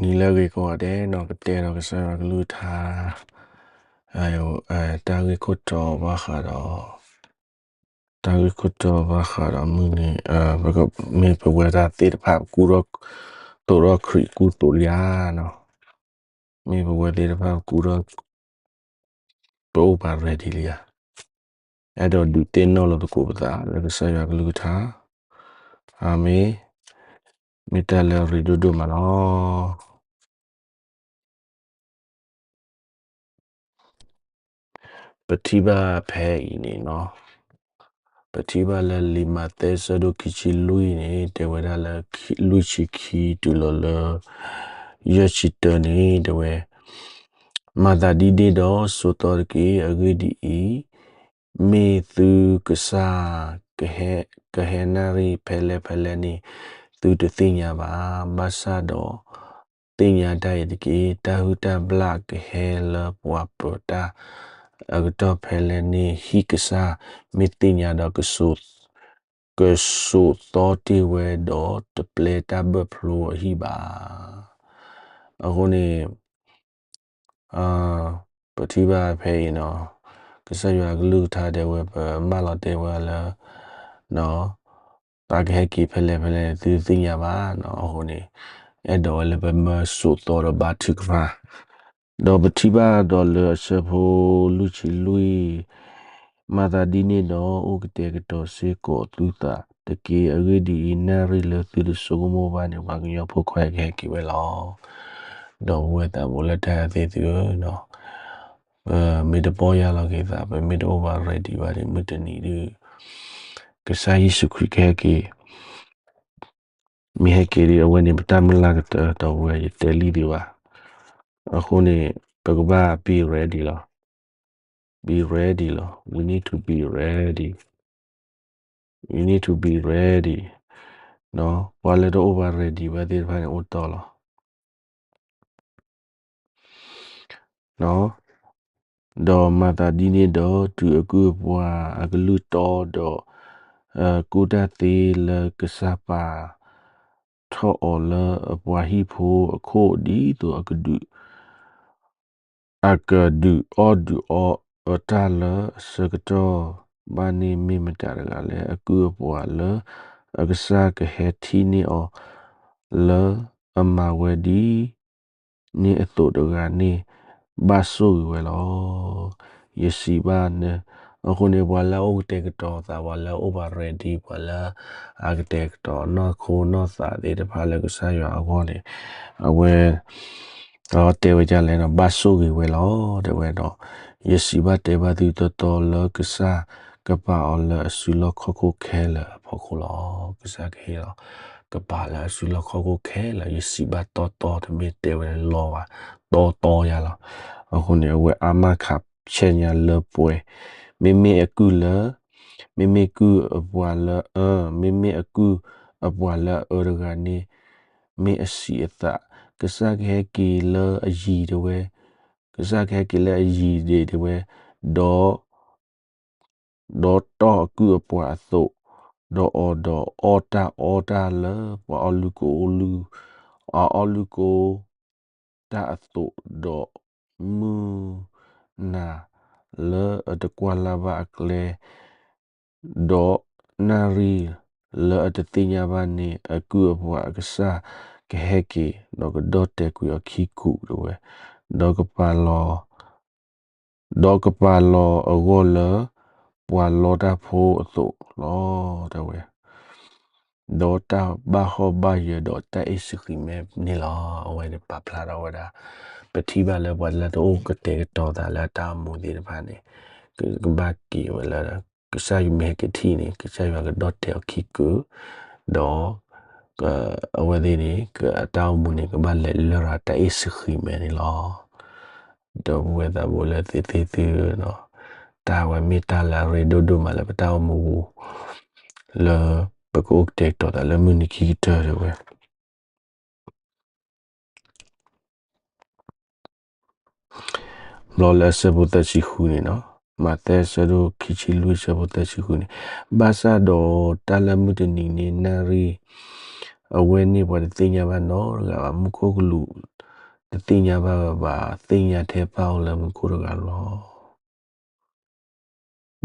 နံၤလၢအဂ့ၤကိးဂၤဒဲးန့ၣ် ကတဲဒီးကစၢ်ယွၤကလုၢ်ကထါ တၢ်ဂ့ၢ်ခိၣ်တီဘၣ်ဃးဒီး တၢ်ဂ့ၢ်ခိၣ်တီဘၣ်ဃးဒီးမုၢ်နံၤ မ့ၢ်ပဝဲဒၣ်သ့ၣ်တဖၣ်ပကူၣ်ထီၣ် သိးထီၣ်ခရံာ်ကူၣ်သိးလံဧါနီၤ, မ့ၢ်ပဝဲသ့ၣ်တဖၣ်ပကူၣ်ထီၣ် ပအိၣ်ပာ် ready လံဧါ. အဲၣ်ဒိးဒုးသ့ၣ်နီၣ်လိာ်သကိးပသးလၢကစၢ်ယွၤကလုၢ်ကထါ, အၤမ့ၣ်, မ့ၢ်တၢ်လၢအရ့ဒိၣ်ဒိၣ်မးလီၤ. ပထံၣ်ဘၣ်ဖဲအံၤန့ၣ်နီၤ, ပထံၣ်ဘၣ်လၢလံာ်မးသဲဆၢဒိၣ်ခံဆံလွံၢ်န့ၣ် တဲဝဲဒၣ်လၢလွံၢ်ဆံခံတုၤလီၤလၢ ယဲၢ်ဆံတၢန့ၣ် တဲဝဲ, မၤသးဒ်န့ၣ်ဒီးဆိးသီတက့ၢ်. အဂ့ၢ်ဒ်အံၤ, မ့ၢ်သုကစၢ် ကဟဲနၣ်ရံၣ်ဖဲလဲၣ်ဖဲလဲၣ်န့ၣ် သုတသ့ၣ်ညါဘၣ်. ဘၣ်ဆၣ်ဒီး သ့ၣ်ညါတၢ်အံၤတက့ၢ်. တၢ်ဟုၣ်တၢ်ဘျၣ်ကဟဲလၢပှၤပၢၤတၢ်အကတီၢ်ဖဲလဲၣ်န့ၣ် ဟံၣ်ကစၢ်မ့ၢ်သ့ၣ်ညါဒီး ကဆိးသီတ့ၢ်ဝဲဒီး တပျဲတၢ်ဘၢၣ်ဖျိအဟံၣ်ဘၣ်. အဃိန့ၣ် ပထံၣ်ဘၣ်ဖဲအံၤနီၤ, ကစၢ်ယွၤကလုၢ်ကထါတဲဝဲ ပမၢလီၤတဲဝဲလၢ သးကဟဲက့ၤဖဲလဲၣ်ဖဲလဲၣ် သုတသ့ၣ်ညါဘၣ်နီၤ. အဃိန့ၣ် အဲၣ်ဒိးဝဲလၢပမၢဆိးသီဒီးဘါထုကဖၣ်, ဒီးပထံၣ်ဘၣ်ဒီးလၢအဆၢဖိလွံၢ်ဆံလွံၢ်, မၤသးဒ်န့ၣ်ဒီး အိၣ်ကတဲာ်ကတီၤစ့ၢ်ကီးသုသးတက့ၢ်. အဂ့ၢ်ဒ်အံၤ, နၣ်ရံၣ်လၢသုတဆိကမိၣ်ဘၣ်န့ၣ် ပှၤကညီဖိခွါကဟဲက့ၤဝဲလီၤ. ဒီပုၢ်ဝဲၢ်သးဘိလၢတၢ်အဲၣ်သ့ၣ်သုဧၢ, ပမ့ၢ်တပီၢ်ယၢ်လီၤက့ၤသး, ပမ့ၢ်တအိၣ်ဘၣ် ready ဘၣ်ဒီး မုၢ်တနံၤဒုး ကစၢ်ယ့ၣ်ၡူးခရံာ်ကဟဲက့ၤ, မ့ၢ်ဟဲက့ၤဒီး အဝဲန့ၣ်ပတၢ်မုၢ်လၢ်ကတၢၢ် ဒီပုၢ်ဝဲၢ် ယတဲလံဒံးဘၣ်. အဃိန့ၣ် ပကဘၣ် be ready လီၤ. Be ready လီၤ. We need to be ready. We need to be ready. ပှၤလၢတအိၣ်ဘၣ် ready ဘၣ်သ့ၣ်တဖၣ်န့ၣ် အိၣ်တီလီၤ. ဒီးမၤသးဒ်န့ၣ်ဒီး တုၤအကုၢ်အပှၤအကလုၢ်တီဒီး ကူၣ်တၢ်သ့လၢကစၢ်ပာ်ထီၣ်အီၤလၢအပှၤဟံၣ်ဖိအခိၣ် ဒ်သိးအကဒုး အကဒုးအီၣ်ဒုးအီအတၢ်လၢအဆၢကတီၢ်ဘၣ်န့ၣ် မ့ၢ်မတၤတဂၤလဲၣ်. အကုၢ်အပှၤလၢအကစၢ်ကဟဲထံၣ်န့ၢ်အီၤ လၢအမၤဝဲဒ်န့ၣ်အသိးတဂၤန့ၣ် ဘၣ်ဆိၣ်ဂ့ၤဝဲလီၤ. ယစံးဘၣ်နၤ, အဃိန့ၣ် ပှၤလၢအအိၣ်ကတဲာ်ကတီၤသး, ပှၤလၢအအိၣ်ဘၣ် ready, ပှၤလၢအကတဲာ်ကတီၤနီၢ်ခိနီၢ်သးသ့ၣ်တဖၣ်လၢကစၢ်ယွၤအဂီၢ်န့ၣ်, အဝဲ တဲဝဲဒ်လဲၣ်နီၤ, ဘၣ်ဆိၣ်ဂ့ၤဝဲလီၤ တဲဝဲဒီး, ယစံးဘၣ်တဲဘၣ်သုတီတီလၢကစၢ်ကပာ်အီၤလၢအစုလီၢ်ခီၣ်ခိၣ်ခဲလၢာ်အဖီခိၣ်လီၤ. ကစၢ်ကဟ့ၣ်လီၤ ကပာ်လၢအစုလီၢ်ခီၣ်ခိၣ်ခဲလၢာ်, ယစံးဘၣ်တီတီ တမ့ၢ်တဲဝဲလီၤဘၣ်, တီတီယၤလီၤ. အဃိန့ၣ် အဝဲအါမးခးဆဲးညါလၢပှဲၤ, မ့မ့ၢ်အကုၢ်လၢ မ့မ့ၢ်ကုၢ်အပှၤလၢအအၢ, မ့မ့ၢ်အကုၢ်အပှၤလၢအအၢတဂၤန့ၣ် မ့ၢ်အဆံးအသး, ကစၢ်ကဟဲက့ၤလၢအယံၤတဲဝဲ, ကစၢ်ကဟဲက့ၤလၢအယံၤဒၣ်တဲဝဲ, ဒီး ဒီးတီၢ်အကုၢ်အပှၤအသိး, ဒီးအီၤဒီးအီၣ်တၢ်အီတၢ်လၢပှၤအီၣ်လုၢ်ကိၢ်အီလုၢ်, အအီၣ်လုၢ်ကိၢ် တၢ်အသိး, ဒီးမုၢ်နၤလၢအတကွၢ်လၢ်ဘၣ်အကျဲ, ဒီးနၣ်ရံၣ်လၢအတသ့ၣ်ညါဘၣ်န့ၣ် အကုၢ်အပှၤအကစၢ်ကဟဲက့ၤ, ဒီးကဒီၣ်တဲာ်ကွံာ်အီၤခံကူးတဲဝဲ, ဒီးကပာ်လီၤ ဒီးကပာ်လီၤအဂီၢ်လၢ ပှၤလီတၢ်ဖိအသိးလီၤ တဲဝဲ, ဒီးတၢ်ဘၣ်ဟီၣ်ဘၣ်ယၢၤဒီးတၢ်အ့ၣ်စဃံးမဲန့ၣ်လီၤ. အဝဲန့ၣ်ပာ်ဖျါထီၣ်ဝဲဒၣ် ပထံၣ်ဘၣ်လၢပှၤလၢတအိၣ်ကတဲာ်ကတီၤသးလၢအတၢ်အိၣ်မူသ့ၣ်တဖၣ်န့ၣ် ကဘၣ်က့ၤဝဲလၢ ကစၢ်ယွၤမ့ၢ်ဟဲက့ၤထံၣ်န့ၣ် ကစၢ်ယွၤကဒီၣ်တဲာ်အီၤခံကူး, ဒီး အဝဲသ့ၣ်န့ၣ် အတၢ်အိၣ်မူန့ၣ် ကဘၣ်လဲၤလၢတၢ်အ့ၣ်စဃံးမဲန့ၣ်လီၤ. ဒီပုၢ်ဝဲၢ်သးဘိလၢသ့ၣ်သ့ၣ်သုဧၢ, တၢ်ဝဲမ့ၢ်တၢ်လၢအရ့ဒိၣ်ဒိၣ်မးလၢပတၢ်အိၣ်မူပူၤ လၢပကအိၣ်ကတဲာ်ကတီၤသးလၢမုၢ်နံၤခံကတၢၢ်တဲဝဲ ဘျီလၢအဆၢဖိသၢဆံဃုန့ၣ်နီၤ, မးသဲအဆၢဒိၣ်ခံဆံလွံၢ်အဆၢဖိသၢဆံဃုန့ၣ်, ဘၣ်ဆၣ်ဒီးတၢ်လၢမုၢ်တနံၤန့ၣ် နၣ်ရံၣ် အဝဲန့ၣ်ပှၤတသ့ၣ်ညါဘၣ်နီတဂၤဘၣ်, မူခိၣ်ကလူးတသ့ၣ်ညါဘၣ်ဝဲဘၣ်, သ့ၣ်ညါထဲပၢ်အိၣ်လၢမူခိၣ်တဂၤလီ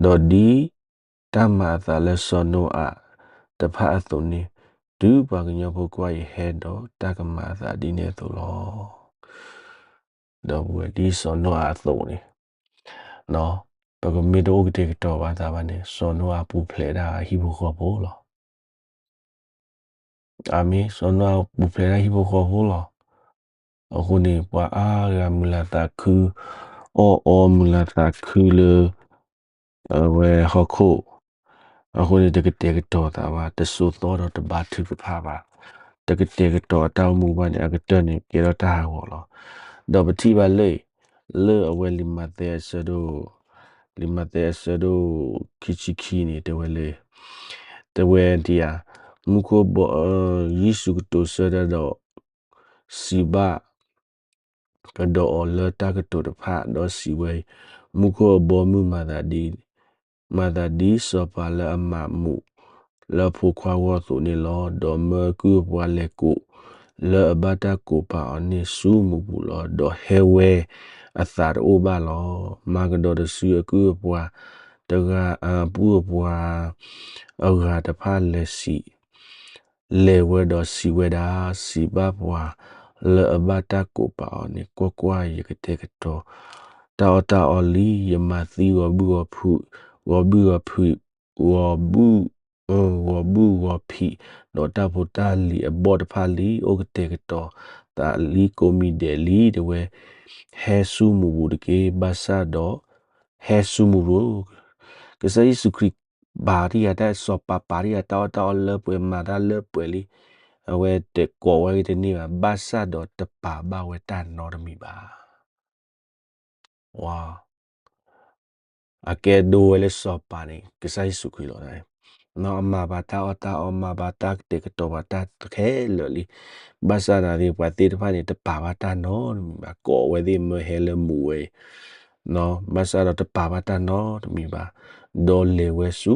ၤ. ဒီးဒ်တၢ်မၤအသးလၢစီၤနိအၤတဖၣ်အသိးန့ၣ်, တုၤပှၤကညီဖိခွါအံၤဟဲဒီး တၢ်ကမၤအသးဒ်န့ၣ်အသိးလီၤ. ဒီပုၢ်ဝဲၢ် ဒ်စီၤနိအၤအသိးန့ၣ်, ပကမ့ၢ်တအိၣ်ကတဲာ်ကတီၤဘၣ်သးဘၣ်န့ၣ် စီၤနိအၤပူၤဖျဲးဒၣ်ဟံၣ်ဖိဃီဖိလီၤ. အၤမ့ၣ်, စီၤနိအၤပူၤဖျဲးဒၣ်ဟံၣ်ဖိဃီဖိလီၤ. အဃိန့ၣ် ပှၤအါဂၤမုာ်လၤသးခု, အီၣ်အီမုာ်လၤသးခုလၢ အဝဲဟီၣ်ခိၣ်, အဃိန့ၣ် တကတဲာ်ကတီၤသးဘၣ်, တစိာ်သီဒီးတဘါထုကဖၣ်ဘၣ်, တကတဲာ်ကတီၤအတၢ်အိၣ်မူဘၣ်န့ၣ် အကတၢၢ်န့ၣ် ကဲထီၣ်တၢ်ဟးဂီၤလီၤ. ဒီးပထံၣ်ဘၣ်လၢ လၢအဝဲလံာ်မးသဲအဆၢဒိၣ်, လံာ်မးသဲအဆၢဒိၣ်ခံဆံခံန့ၣ် တဲဝဲလၢ တဲဝဲဒ်အံၤ, မူခိၣ်ဘီ, ယ့ၣ်ၡူးကတိၤဆၢတၢ်ဒီး စံးဘၣ် ကဒီးအီၤလၢတၢ်ကတိၤတဖၣ် ဒီးစံးဝဲ, မူခိၣ်အဘီမုၢ်မၤသးဒ်, မၤသးဒ်စီၤပၤလၢအမၤမူးလၢအဖိခွါအဂီၢ်အသိးန့ၣ်လီၤ. ဒီးမၢအကုၢ်အပှၤလဲၤကိး လၢအဘၣ်တၢ်ကိးပာ်အီၤန့ၣ်ဆူမူးပူၤလီၤ. ဒီးဟဲဝဲအသးတအိၣ်ဘၣ်လီၤ. မၤကဒီးတစုအကုၢ်အပှၤတဂၤ, အပုၢ်အပှၤအဂၤတဖၣ်လဲၤစံး လဲၤဝဲဒီးစံးဝဲဒၣ်, စံးဘၣ်ပှၤလၢအဘၣ်တၢ်ကိးပာ်အီၤန့ၣ်, ကွၢ်ကွၢ်, ယကတဲာ်ကတီၤတၢ်အီၣ်တၢ်အီလံ. ယမၤသံဂီၤဘုၣ်ဂီၤဖုး, ဂီၤဘုၣ်ဂီၤဖုး, ဂီၤဘုၣ်, ဂီၤဘုၣ်ဂီၤဖံး, ဒီးတၢ်ဖိတၢ်လံၤအဘီၣ်တဖၣ်လံ. အိၣ်ကတဲာ်ကတီၤသးလံ ကိးမံၤဒဲးလံ တဲဝဲ, ဟဲဆူမူးပူၤတက့ၢ်. ဘၣ်ဆၣ်ဒီး ဟဲဆူမူးပူၤ, ကစၢ်ယ့ၣ်ၡူးခရံာ် ပာ်တံၢ်ယၤတၢ်, စီၤပၤပာ်တံၢ်ယၤတၢ်အီၣ်တၢ်အီလၢပှဲၤ, မၤတၢ်လၢပှဲၤလံ. အဝဲတကိးဝဲတန့ၢ်ဘၣ်, ဘၣ်ဆၣ်ဒီးတပာ်ဘၣ်ဝဲတၢ်နီတမံၤဘၣ်. အကဲဒိဝဲလၢစီၤပၤန့ၣ် ကစၢ်ယ့ၣ်ၡူးခရံာ်လီၤ. အမၤဘၣ်တၢ်အီၣ်တၢ်အီ, မၤဘၣ်တၢ်ကတဲာ်ကတီၤဘၣ်တၢ်ခဲလၢာ်လံ. ဘၣ်ဆၣ်သနာ်က့ ပှၤသ့ၣ်တဖၣ်န့ၣ် တပာ်ဘၣ်တၢ်နီတမံၤဘၣ်, ကိးဝဲသ့ၣ်မၢဟဲလၢမူးဝဲအံၤ, ဘၣ်ဆၣ်ဒီးတပာ်ဘၣ်တၢ်နီတမံၤဘၣ်, ဒီးလဲၤဝဲဆူ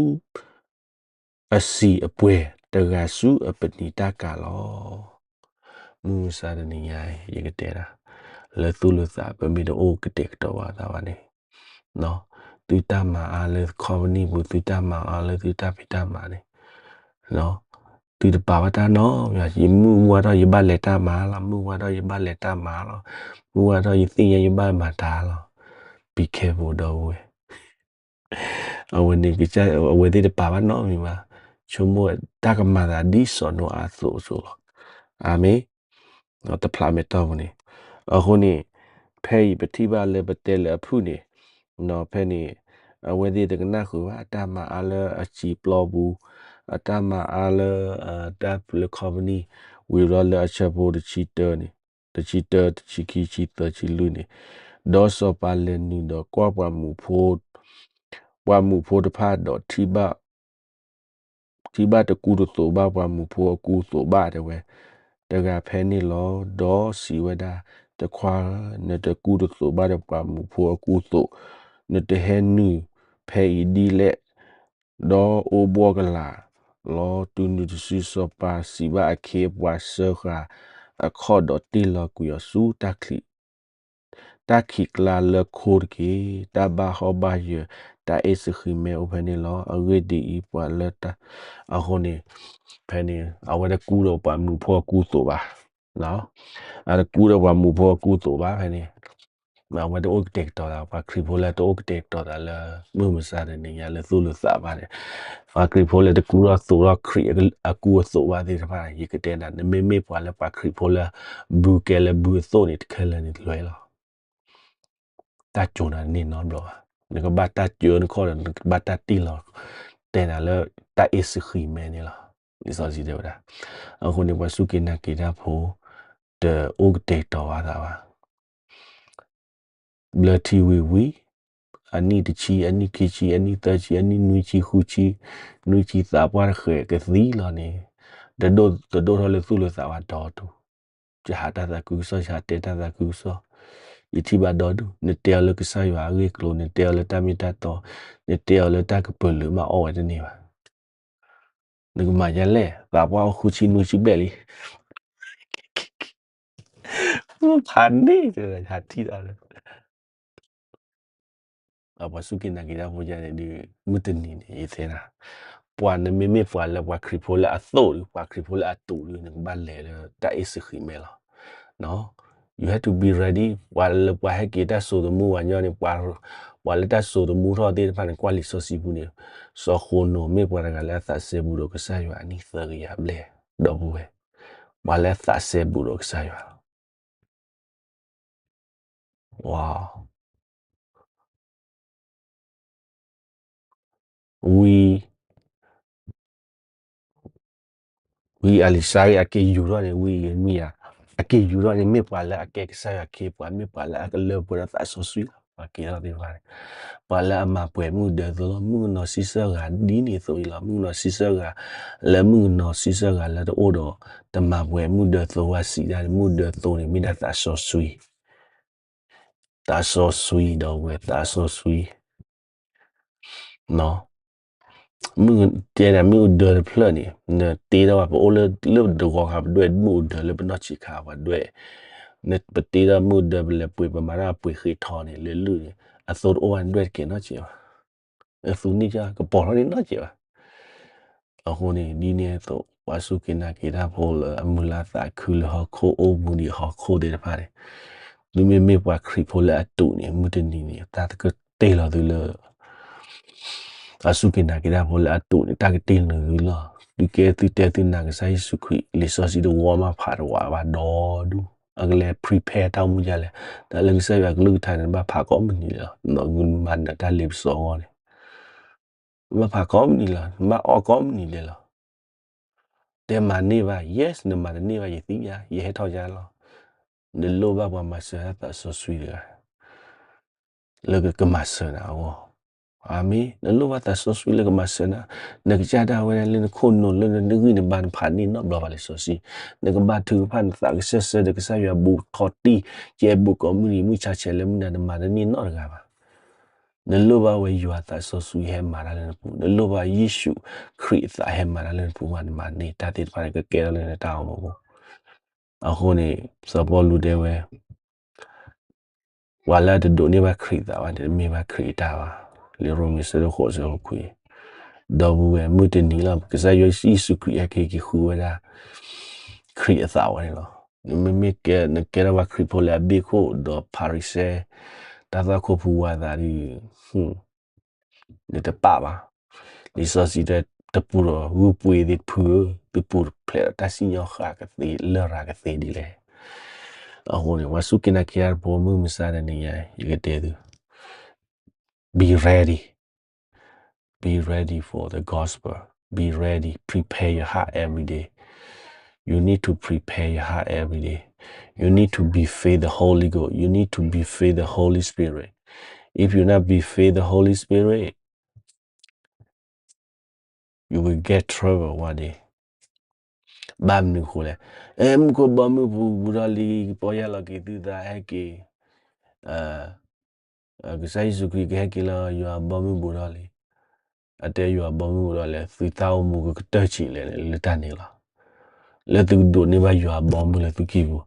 အစံာ်အပှဲၤတဂၤဆူအပနံာ်တၢ်ကၤလီၤ. မုၢ်မဆါတနံၤညါအံၤ ယကတဲဒၣ်, လၢသူၣ်လၢသး ပမ့ၢ်တအိၣ်ကတဲာ်ကတီၤဘၣ်သးဘၣ်န့ၣ်, သုတၢ်မၤအါလၢ company ပူၤ, သုတၢ်မၤအါလၢသုတၢ်ဖံးတၢ်မၤန့ၣ်, သုတပာ်ဘၣ်တၢ်နီတမံၤ, ယမုၢ်ဝါထီၣ်ယဘၣ်လဲၤတၢ်မၤလီၤ, မုၢ်ဝါထီၣ်ယဘၣ်လဲၤတၢ်မၤလီၤ, မုၢ်ဝါထီၣ်ယသ့ၣ်ညါယဘၣ်မၤတၢ်လီၤ. Be careful ဒီပုၢ်ဝဲၢ် အဝဲန့ၣ် အဝဲသ့ၣ်တပာ်ဘၣ်နီတမံၤဘၣ်, ဆိကမိၣ်တၢ်ကမၤသးဒ်စီၤနိအၤအသိးအသိးလီၤ. အၤမ့ၣ်, တဖျးမဲာ်တီၢ်ပူၤန့ၣ်, အဃိန့ၣ် ဖဲအံၤပထံၣ်ဘၣ်လၢပတဲလၢအဖုၣ်န့ၣ်, ဖဲန့ၣ် အဝဲသ့ၣ်တကနၣ်ဃုာ်ဘၣ် အတၢ်မၤအါလၢအစံာ်ပျီပူၤ, အတၢ်မၤအါလၢ တၢ်လၢ company, ဝံၤဘျီလၢအဆၢဖိတဆံတၢန့ၣ်, တဆံတၢ, တဆံခံ, တဆံခံ, တဆံလွံၢ်န့ၣ်, ဒီးစီၤပၤလဲၤနုာ်ဒီးကွၢ်ပှၤမူးဖိ, ပှၤမူးဖိတဖၣ်ဒီး ထံၣ်ဘၣ်တကူတသိးဘၣ်ပှၤမူးဖိအကူအသိးဘၣ်တဲဝဲ, တဂၤဖဲန့ၣ်လီၤ. ဒီးစံးဝဲဒၣ်, တခွါဧၢ, နတကူတသိးဘၣ်ဒီးပှၤမူးဖိအကူအသိး, နတဟဲနုာ်ဖဲအံၤဒ်လဲၣ်, ဒီးအိၣ်ဘှီၣ်ကလာ်လီၤ. တုၤနုၤတစုစီၤပၤစံးဘၣ်အခ့အပှၤစၢဃာ်အခီၣ်ဒီးတ့ၢ်လီၤကွံာ်အီၤဆူ တၢ်ခံးကျါလၢခိတက့ၢ်. တၢ်ဘၣ်ဟီၣ်ဘၣ်ယၢၤ တၢ်အ့ၣ်စဃံးမဲအိၣ်ဖဲန့ၣ်လီၤ. အဂ့ၢ်ဒ်အံၤ, ပှၤလၢတၢ်, အဃိန့ၣ်, ဖဲန့ၣ် အဝဲတကူဒီးပှၤမူးဖိအကူအသိးဘၣ်, အတကူဒီးပှၤမူးဖိအကူအသိးဘၣ်ဖဲန့ၣ်, အဝဲတအိၣ်ကတဲာ်ကတီၤသး, ပှၤခရံာ်ဖိလၢတအိၣ်ကတဲာ်ကတီၤသးလၢ မုၢ်မဆါတနံၤညါလၢသူၣ်လၢသးဘၣ်န့ၣ်, ပှၤခရံာ်ဖိလၢတကူထီၣ်သိးထီၣ်ခရံာ်အကူအသိးဘၣ်သ့ၣ်တဖၣ် ယကတဲဒၣ် နမ့မ့ၢ်ပှၤလၢပှၤခရံာ်ဖိလၢ ဘုကဲလၢဘုအသိးန့ၣ် တခဲလၢာ်န့ၣ်တလွဲလီၤ. တၢ်ကိၤနၤန့ၢ်နီတဘျီဘၣ်. နကဘၣ်တၢ်စၢနခီၣ်ဒီး နကဘၣ်တၢ်တ့ၢ်လီၤ, တဲနၤလၢတၢ်အ့ၣ်စဃံးမဲန့ၣ်လီၤ. လံာ်စီဆှံတဲဝဲဒၣ်, အဃိန့ၣ် ပှၤစူၢ်က့ၤနာ်က့ၤတၢ်ဖိ တအိၣ်ကတဲာ်ကတီၤဘၣ်သးဘၣ်. ဘျၢထံဝံၤဝံၤ, အနံၣ်တဆံ, အနံၣ်ခံဆံ, အနံၣ်သၢဆံ, အနံၣ်နွံဆံ, ဃုဆံ, နွံဆံသးပှၢ်တဃဲးကသံလီၤန့ၣ်, တဒိၣ်ထီၣ်လၢသူၣ်လၢသးဘၣ်ဒီတူၢ်, ယဟးတၢ်သးခုကစီၣ်, ယဟးတဲတၢ်သးခုကစီၣ်, ယထံၣ်ဘၣ်ဒီဒူၣ်, နတဲအီၤလၢကစၢ်ယွၤအဂ့ၢ်အကျိၤ, နတဲအီၤလၢတၢ်မ့ၢ်တၢ်တီ, နတဲအီၤလၢတၢ်ကပၢၤလုာ်မးအီၣ်ဝဲတန့ၢ်ဘၣ်. နကမၤယၤလဲၣ်, သးပှၢ်အိၣ်ဃုဆံနွံဆံဘျဲၣ်လံ. ဖးန့ၢ်တဂၤ ဟးထံၣ်တၢ်လၢ ပှၤစူၢ်က့ၤနာ်က့ၤတၢ်ဖိယါန့ၣ်ဒုး မုၢ်တနံၤန့ၣ် ယတဲနၤ, ပှၤနမ့မ့ၢ်ပှၤလၢပှၤခရံာ်ဖိလၢအသိးဒုး ပှၤခရံာ်ဖိလၢအတူးဒုး နကဘၣ်လဲၤလၢတၢ်အ့ၣ်စဃံးမဲလီၤ. You have to be ready. ပှၤလၢပှၤဟဲက့ၤတၢ်စိာ်သမူပှၤညီန့ၣ် ပှၤလၢတၢ်စိာ်သမူထီၣ်သ့ၣ်တဖၣ်န့ၣ် ကွၢ်လံာ်စီဆှံပူၤန့ၣ်, စီၤဃနိာ်မ့ၢ်ပှၤတဂၤလၢအသးစဲဘူးဒီးကစၢ်ယွၤအနံၣ်သၢကယၤဘျဲၣ်, ဒီပုၢ်ဝဲၢ်, ပှၤလၢအသးစဲဘူးဒီးကစၢ်ယွၤလီၤ. ဝါ ဝံ ဝံအလံၤစါရ့းအက့ၤယူၤထီၣ်န့ၣ် ဝံယံးရမံယၤ အက့ၤယူၤထီၣ်န့ၣ် မ့ၢ်ပှၤလၢအကဲကစၢ်ယွၤခ့ပှၤ, မ့ၢ်ပှၤလၢအကလၢပှဲၤဒီးသးစီဆှံလီၤ. ပှၤက့ၤထီၣ်သ့ၣ်တဖၣ်န့ၣ် ပှၤလၢအမၤပှဲၤမုၢ်ဒၢသၢလီၤ. မုၣ်ကနီၤဆံဆၢဂၤဒ်န့ၣ်အသိးအံၤလီၤ. မုၣ်ကနီၤဆံဆၢဂၤ, လၢမုၣ်ကနီၤဆံဆၢဂၤလၢတအိၣ်ဒီး တမၤပှဲၤမုၢ်ဒၢသၢဝဲစံးဒၣ်န့ၣ် မုၢ်ဒၢသၢန့ၣ် မ့ၢ်ဒၣ်သးစီဆှံ သးစီဆှံဒီပုၢ်ဝဲၢ် သးစီဆှံ, တဲဒၣ်မ့ၣ်အူဒၢတဖျၢၣ်န့ၣ် နတ့ထီၣ်ဘၣ် ပအိၣ်လၢလၢတဂီၤခါ ပဒွဲၣ်မ့ၣ်အူဒၢလၢပနီၢ်ဆံးခါ ပှၤဒွဲၣ်, ပတ့ထီၣ်မ့ၣ်အူဒၢ ပလဲၤပှ့ၤ ပမၤတၢ်ပှ့ၤဃ့ထီန့ၣ် လၢလုၢ်န့ၣ် အသိတအိၣ်ဘၣ် ဒွဲၣ်တကဲနီတစဲးဘၣ်. အသူန့ၢ်ကပီၤထီၣ်န့ၣ်နီတစဲးဘၣ်. အဃိန့ၣ် ဒ်န့ၣ်အသိး ပှၤစူၢ်က့ၤနာ်က့ၤတၢ်ဖိလၢအမုၢ်လၢ်သးခုလၢဟီၣ်ခိၣ်အိၣ်မူဒံးဟီၣ်ခိၣ်သ့ၣ်တဖၣ်န့ၣ်, သုမ့မ့ၢ်ပှၤခရံာ်ဖိလၢအတူးန့ၣ် မုၢ်တနံၤန့ၣ် တၢ်ကတ့ၢ်လီၤသုလၢ ပှၤစူၢ်က့ၤနာ်က့ၤတၢ်ဖိလၢအတူးန့ၣ် တၢ်ကတ့ၢ်လီၤသုလီၤ. သုကဲသုတဲသုနာ်ကစၢ်ယ့ၣ်ၡူးခရံာ် လံာ်စီဆှံတဝီမးဖးတဝးဘၣ်ဒီဒူၣ် အကလဲၤ prepare တၢ်အိၣ်မူဒ်လဲၣ်. တၢ်လၢကစၢ်ယွၤကလုၢ်ကထါန့ၣ် နဘၣ်ဖးကိးမုၢ်နံၤလဲၣ်လီၤ. နမၤနၢၤတၢ်လ့ပစီအဂီၢ်န့ၣ် နဘၣ်ဖးကိးမုၢ်နံၤလီၤ. နဘၣ်အီၣ်ကိးမုၢ်နံၤလဲၣ်လီၤ. တဲမၤန့ၢ်ဘၣ် yes နမၤတန့ၢ်ဘၣ် ယသံယါ ယဟဲထီၣ်ယါလီၤ. နလိၣ်ဘၣ်ပှၤမၤစၢၤတၢ်သးစီဆှံတဂၤ လၢကမၤစၢၤနၤအဂီၢ်. အၤမ့ၣ်. နလိၣ်ဘၣ်သးစီဆှံလၢကမၤစၢၤနၤ, နကစၢ်ဒၣ်ဝဲဒၣ်လၢနခိၣ်နူာ်လၢနဂံၢ်နဘါ နဖးန့ၢ်နီတဘျီဘၣ်လံာ်စီဆှံ, နကဘၣ်ထုကဖၣ်နသးကစၢ်စၢ်ဒီးကစၢ်ယွၤဘူးထီၣ်တံၢ် ကဲဘူးကိးမုၢ်နံၤ မုၢ်ဆါဆဲးလၢမုၢ်နၤ နမၤတန့ၢ်နီတဂၤဘၣ်. နလိၣ်ဘၣ်ဝဲယွၤသးစီဆှံဟဲမၤတၢ်လၢနပူၤ, နလိၣ်ဘၣ်ယ့ၣ်ၡူးခရံာ်အသးဟဲမၤတၢ်လၢနပူၤဘၣ် နမၤန့ၢ်တၢ်သ့ၣ်တဖၣ်န့ၣ် ကကဲထီၣ်လၢနတၢ်အိၣ်မူအပူၤ. အဃိန့ၣ် စီၤပီလူးတဲဝဲ ပှၤလၢအတဒိးန့ၢ်ဘၣ်ခရံာ်အသးဘၣ်န့ၣ် တမ့ၢ်ဘၣ်ခရံာ်အတၢ်ဘၣ်. လံာ်ရိမ့ၤဆၢဒိၣ်ဃိးဆၢဖိခွံ, ဒီပုၢ်ဝဲၢ် မုၢ်တနံၤလီၤ ကစၢ်ယွၤယ့ၣ်ၡူးခရံာ်ဟဲက့ၤက့ၤဃုဝဲဒၣ် ခရံာ်အသးဝဲန့ၣ်လီၤ. နမ့မ့ၢ်ကဲ နကဲထီၣ်ဘၣ်ခရံာ်ဖိလၢအဘ့ၣ်ခိၣ် ဒီးဖၤရံၤၡဲ တၢ်သွၣ်ခိၣ်ဖိဝါသးဒီး နတပာ်ဘၣ်. လံာ်စီဆှံတဲ တပူၤဒီးဂုၢ်ပှ့ၤသ့ၣ်တဖုဧၢ, သုပူၤတဖျဲးဒီးတၢ်စံၣ်ညီၣ်ဃၣ်ကသ့လရာ်ကသ့ဒ်လဲၣ်. အဃိန့ၣ် ပှၤစူၢ်က့ၤနာ်က့ၤတၢ်ဖိမုၢ်မဆါတနံၤညါ ယကတဲသု, be ready, be ready for the gospel, be ready, prepare your heart every day. You need to prepare your heart every day. You need to be filled the Holy Ghost. You need to be filled the Holy Spirit. If you not be filled the Holy Spirit, you will get trouble one day. ဘၣ်မနုၤအဃိလဲၣ်. အဲ မူခိၣ်ဘီမုၢ်ပူၤဘူးထီၣ်လံ ပီၢ်ယၢ်လီၤက့ၤသုသးဟဲက့ၤ, ကစၢ်ယ့ၣ်ၡူးခရံာ်ကဟဲက့ၤလၢယွၤဘီမုၢ်ဘူးထီၣ်လံ. အတဲယွၤဘီမုၢ်ဘူးထီၣ်လဲၣ် သုတၢ်အိၣ်မူကကတၢၢ်ဆံးလဲၣ်လၢတၢ်န့ၣ်လီၤ. လၢသုကဒိးန့ၢ်ဘၣ်ယွၤဘီမုၢ်လၢသုကံၢ်ပူၤ,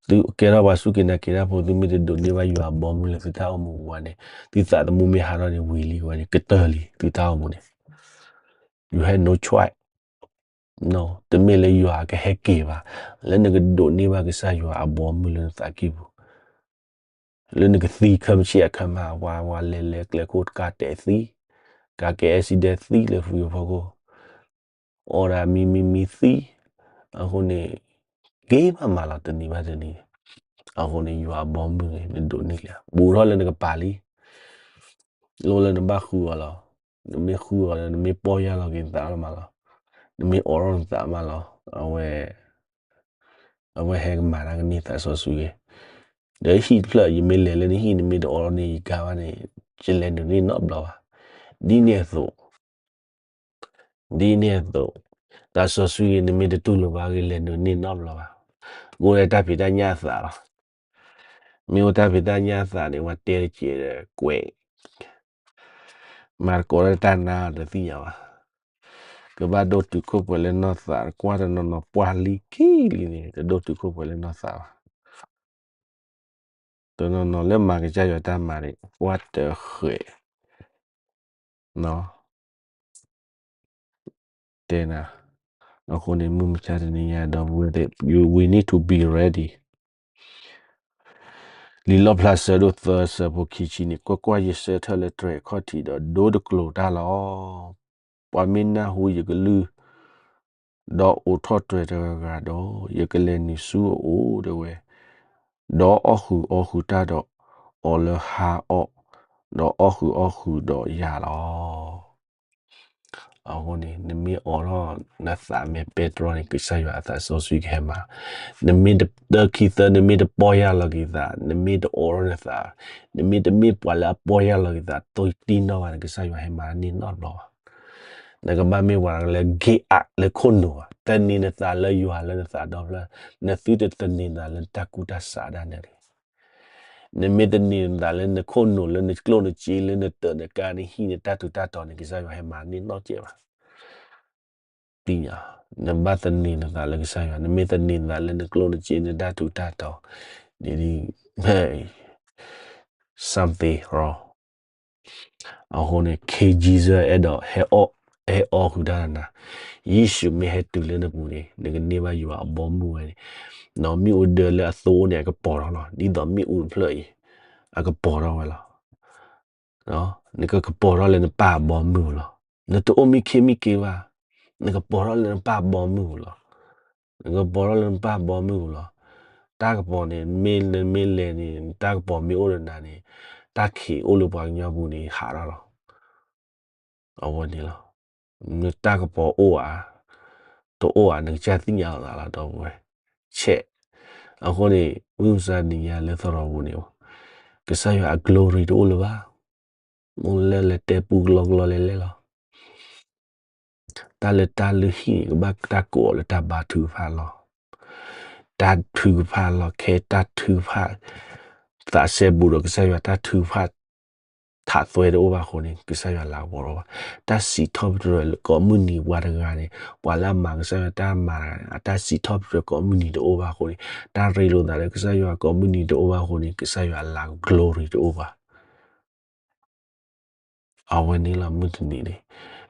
သုကဲထီၣ်ပှၤစူၢ်က့ၤနာ်က့ၤတၢ်ဖိ သုမ့ၢ်တဒိးန့ၢ်ဘၣ်ယွၤဘီမုၢ်လၢသုတၢ်အိၣ်မူပူၤဘၣ်န့ၣ် သုသးသမူမ့ၢ်ဟးထီၣ်န့ၣ် ဝံၤလံဝဲန့ၣ် ကတၢၢ်လံ သုတၢ်အိၣ်မူန့ၣ် you have no choice. တမ့ၢ်လၢယွၤကဟဲက့ၤဘၣ်, လၢနကဒိးန့ၢ်ဘၣ်ကစၢ်ယွၤအဘီမုၢ်လၢနသးကံၢ်ပူၤ, လၢနကသံခၢၣ်ဆံအခၢၣ်မး ပှၤလဲၤလဲၤကျဲခိၣ်တကးတဲာ်သံ, ကးကဲ accident သံလၢဖုဖီခိၣ်, အီၣ်ဒၣ်မံမံမံသံ, အဃိန့ၣ် က့ၤမးမးလီၤတနံၤဘၣ်တနံၤ, အဃိန့ၣ် ယွၤအဘီမုၢ်န့ၣ် နဒိးန့ၢ်လံ, ဘူးထီၣ်လၢနကပၤလံ လိၣ်လၢနဘၣ်ဃုအီၤလီၤ. နမ့ၢ်ဃုအီၤလၢ နမ့ၢ်ပီၢ်ယၢ်လီၤက့ၤနသးလီၤမးလီၤ. နမ့ၢ်အိးထီၣ်နသးမးလီၤ. အဝဲ အဝဲဟဲကမၤတၢ်ကန့ၢ်သးစီဆှံဂ့ၤ. ဒီးဟံၣ်တဖျၢၣ် ယမ့ၢ်လဲၤလၢနဟံၣ် နမ့ၢ်တအိးထီၣ်န့ၢ်ယကါဘၣ်န့ၣ် ယလဲၤနုာ်န့ၢ်နီတဘျီဘၣ်. ဒ်န့ၣ်အသိး ဒ်န့ၣ်အသိး သးစီဆှံဂ့ၤ နမ့ၢ်တတူၢ်လိာ်ဘၣ်ဂ့ၤ လဲၤနုာ်န့ၢ်နီတဘျီဘၣ်. အိၣ်ဒီးတၢ်ဖံးတၢ်ညၣ်အသးလီၤ. မ့ၢ်အိၣ်တၢ်ဖံးတၢ်ညၣ်အသးန့ၣ် ပှၤတဲတကဲးဒီးကွဲး မၤသကိးတၢ်တၢ်နါတသ့ၣ်ညါဘၣ်. ကဘၣ်ဒိၣ်တုာ်ခိၣ်ပှဲၤလၢနီၢ်သး, ကွၢ်တနီၤနီၤပှၢ်လံခံလံန့ၣ် တဒိၣ်တုာ်ခိၣ်ပှဲၤလၢနီၢ်သးဘၣ်. တနီၤနီၤလၢမၤကစၢ်ယွၤတၢ်မၤန့ၣ် ပှၢ်တဃဲး တဲနၤ, အဃိန့ၣ် မုၢ်မဆါတနံၤညါ ဒီပုၢ်ဝဲၢ်သ့ၣ် you, we need to be ready. လံာ်လီၣ်ဖျါ ဆၢဒိၣ်သၢ ဆၢဖိခံဆံန့ၣ်, ကွၢ်ကွၢ်, ယဆၢထၢၣ်လၢတြဲၤခီၣ်ထံးဒီး ဒိတကျိၤတၢ်လီၤ. ပှၤမ့ၢ်နၢ်ဟူယကလုၢ် ဒီးအိးထီၣ်တြဲၤတဂၤဂၤဒီး, ယကလဲၤနုာ်ဆူအအိၣ် တဲဝဲ, ဒီးအီၣ်ဃုာ်အီဃုာ်တၢ်ဒီးအီၤလၢ ဟါအီၣ်, ဒီးအီၣ်ဃုာ်အီဃုာ်ဒီးယၤလီၤ. အဃိန့ၣ် နမ့ၢ်အိးထီၣ်နသးမဲာ်ပဲတြီန့ၣ် ကစၢ်ယွၤအသးစီဆှံကဟဲမၤ, နမ့ၢ်တတၢခံသၢ, နမ့ၢ်တပီၢ်ယၢ်လီၤက့ၤသး, နမ့ၢ်တအိးထီၣ်နသး, နမ့ၢ်တမ့ၢ်ပှၤလၢအပီၢ်ယၢ်လီၤက့ၤသး သိတံၢ်နီၣ်ဘၣ်န့ၣ် ကစၢ်ယွၤဟဲမၤန့ၢ်နီတဘျီဘၣ်. နကဘၣ်မ့ၢ်ပှၤလၢ give up လၢခိၣ်နူာ်ဘၣ်, သန့ၤနသးလၢယွၤလၢနသးဒီဖျၢၣ်, နသုတသန့ၤနသးလၢနတၢ်ကူၣ်တၢ်ဆးဒၣ်နဲဒၣ်. နမ့ၢ်သန့ၤနသးလၢနခိၣ်နူာ်လၢနကျိၣ်နစ့လၢနတၢးနကါနဟံၣ်နတၢ်ထူးတၢ်တီၤန့ၣ် ကစၢ်ယွၤဟဲမၤန့ၢ်နီတစဲးဘၣ်. သ့ၣ်ညါ, နဘၣ်သန့ၤနသးလၢကစၢ်ယွၤ, နမ့ၢ်သန့ၤနသးလၢနကျိၣ်နစ့နတၢ်ထူးတၢ်တီၤန့ၣ် something wrong. အဃိန့ၣ် ခ့ Jesus အဲၣ်ဒိးဟဲအီၣ်, ဟဲအီဃုာ်တၢ်နၤ, ယ့ၣ်ၡူးမ့ၢ်ဟဲတုၤလၢနပူၤန့ၣ် နကန့ၢ်ဘၣ်ယွၤအဘီမုၢ်ဝဲန့ၣ်, ဒီးမ့ၣ်အူဒၢလၢအသိအိၣ်န့ၣ် အကပီၤထီၣ်လီၤ. ဒ်သိးမ့ၣ်အူတဖျၢၣ်အံၤ အကပီၤထီၣ်ဝဲလီၤ. နကကပီၤထီၣ်လၢနပၢ်အဘီမုၢ်ပူၤလီၤ. နတအိၣ်မံခ့မံက့ဘၣ်, နကပီၤထီၣ်လၢနပၢ်အဘီမုၢ်ပူၤလီၤ. နကပီၤထီၣ်လၢနပၢ်အဘီမုၢ်ပူၤလီၤ. တၢ်ကပီၤန့ၣ် မ့ၢ်နမ့ၢ်လဲၤန့ၣ် တၢ်ကပီၤမ့ၢ်အိၣ်ဒီးနၤန့ၣ် တၢ်ခံးအိၣ်လၢပှၤကညီပူၤန့ၣ် ဟးထီၣ်လီၤ. အဝဲန့ၣ်လီၤ. နတၢ်ကပီၤအိၣ်ဧါ, တအိၣ်ဧါ နကစၢ်သ့ၣ်ညါလီၤသးလီၤ ဒီပုၢ်ဝဲၢ်, check. အဃိန့ၣ် မုၢ်မဆါတနံၤညါလၢသရိာ်ပူၤန့ၣ် ကစၢ်ယွၤအ glory တအိၣ်လၢၤဘၣ်. မ့ၢ်လၢလဲၤတဲပူကလီကလီလဲၤလဲၤလီၤ. တၢ်လၢတၢ်လုၢ်ဟံၣ်န့ၣ် ကဘၣ်တၢ်ကိးအီၤလၢတၢ်ဘါထုကဖၣ်လီၢ်. တၢ်ထုကဖၣ်လီၢ်ခဲ တၢ်ထုကဖၣ် သးစဲဘူးဒီးကစၢ်ယွၤ တၢ်ထုကဖၣ် ထးသွဲတအိၣ်ဘၣ်အဃိန့ၣ် ကစၢ်ယွၤလၤကပီၤထီၣ်ဘၣ်. တၢ်စံးထီၣ်ပတြၢၤကိးမုၢ်နံၤပှၤတဂၤန့ၣ် ပှၤလၢအမၤကစၢ်ယွၤတၢ်မၤတဂၤန့ၣ် အတၢ်စံးထီၣ်ပတြၢၤကိးမုၢ်နံၤတအိၣ်ဘၣ်အဃိန့ၣ် တၢ်ရ့လိာ်သးလၢကစၢ်ယွၤကိးမုၢ်နံၤတအိၣ်ဘၣ်အဃိန့ၣ် ကစၢ်ယွၤအလၤ glory တအိၣ်ဘၣ်. အဝဲန့ၣ်လီၤ မုၢ်တနံၤန့ၣ်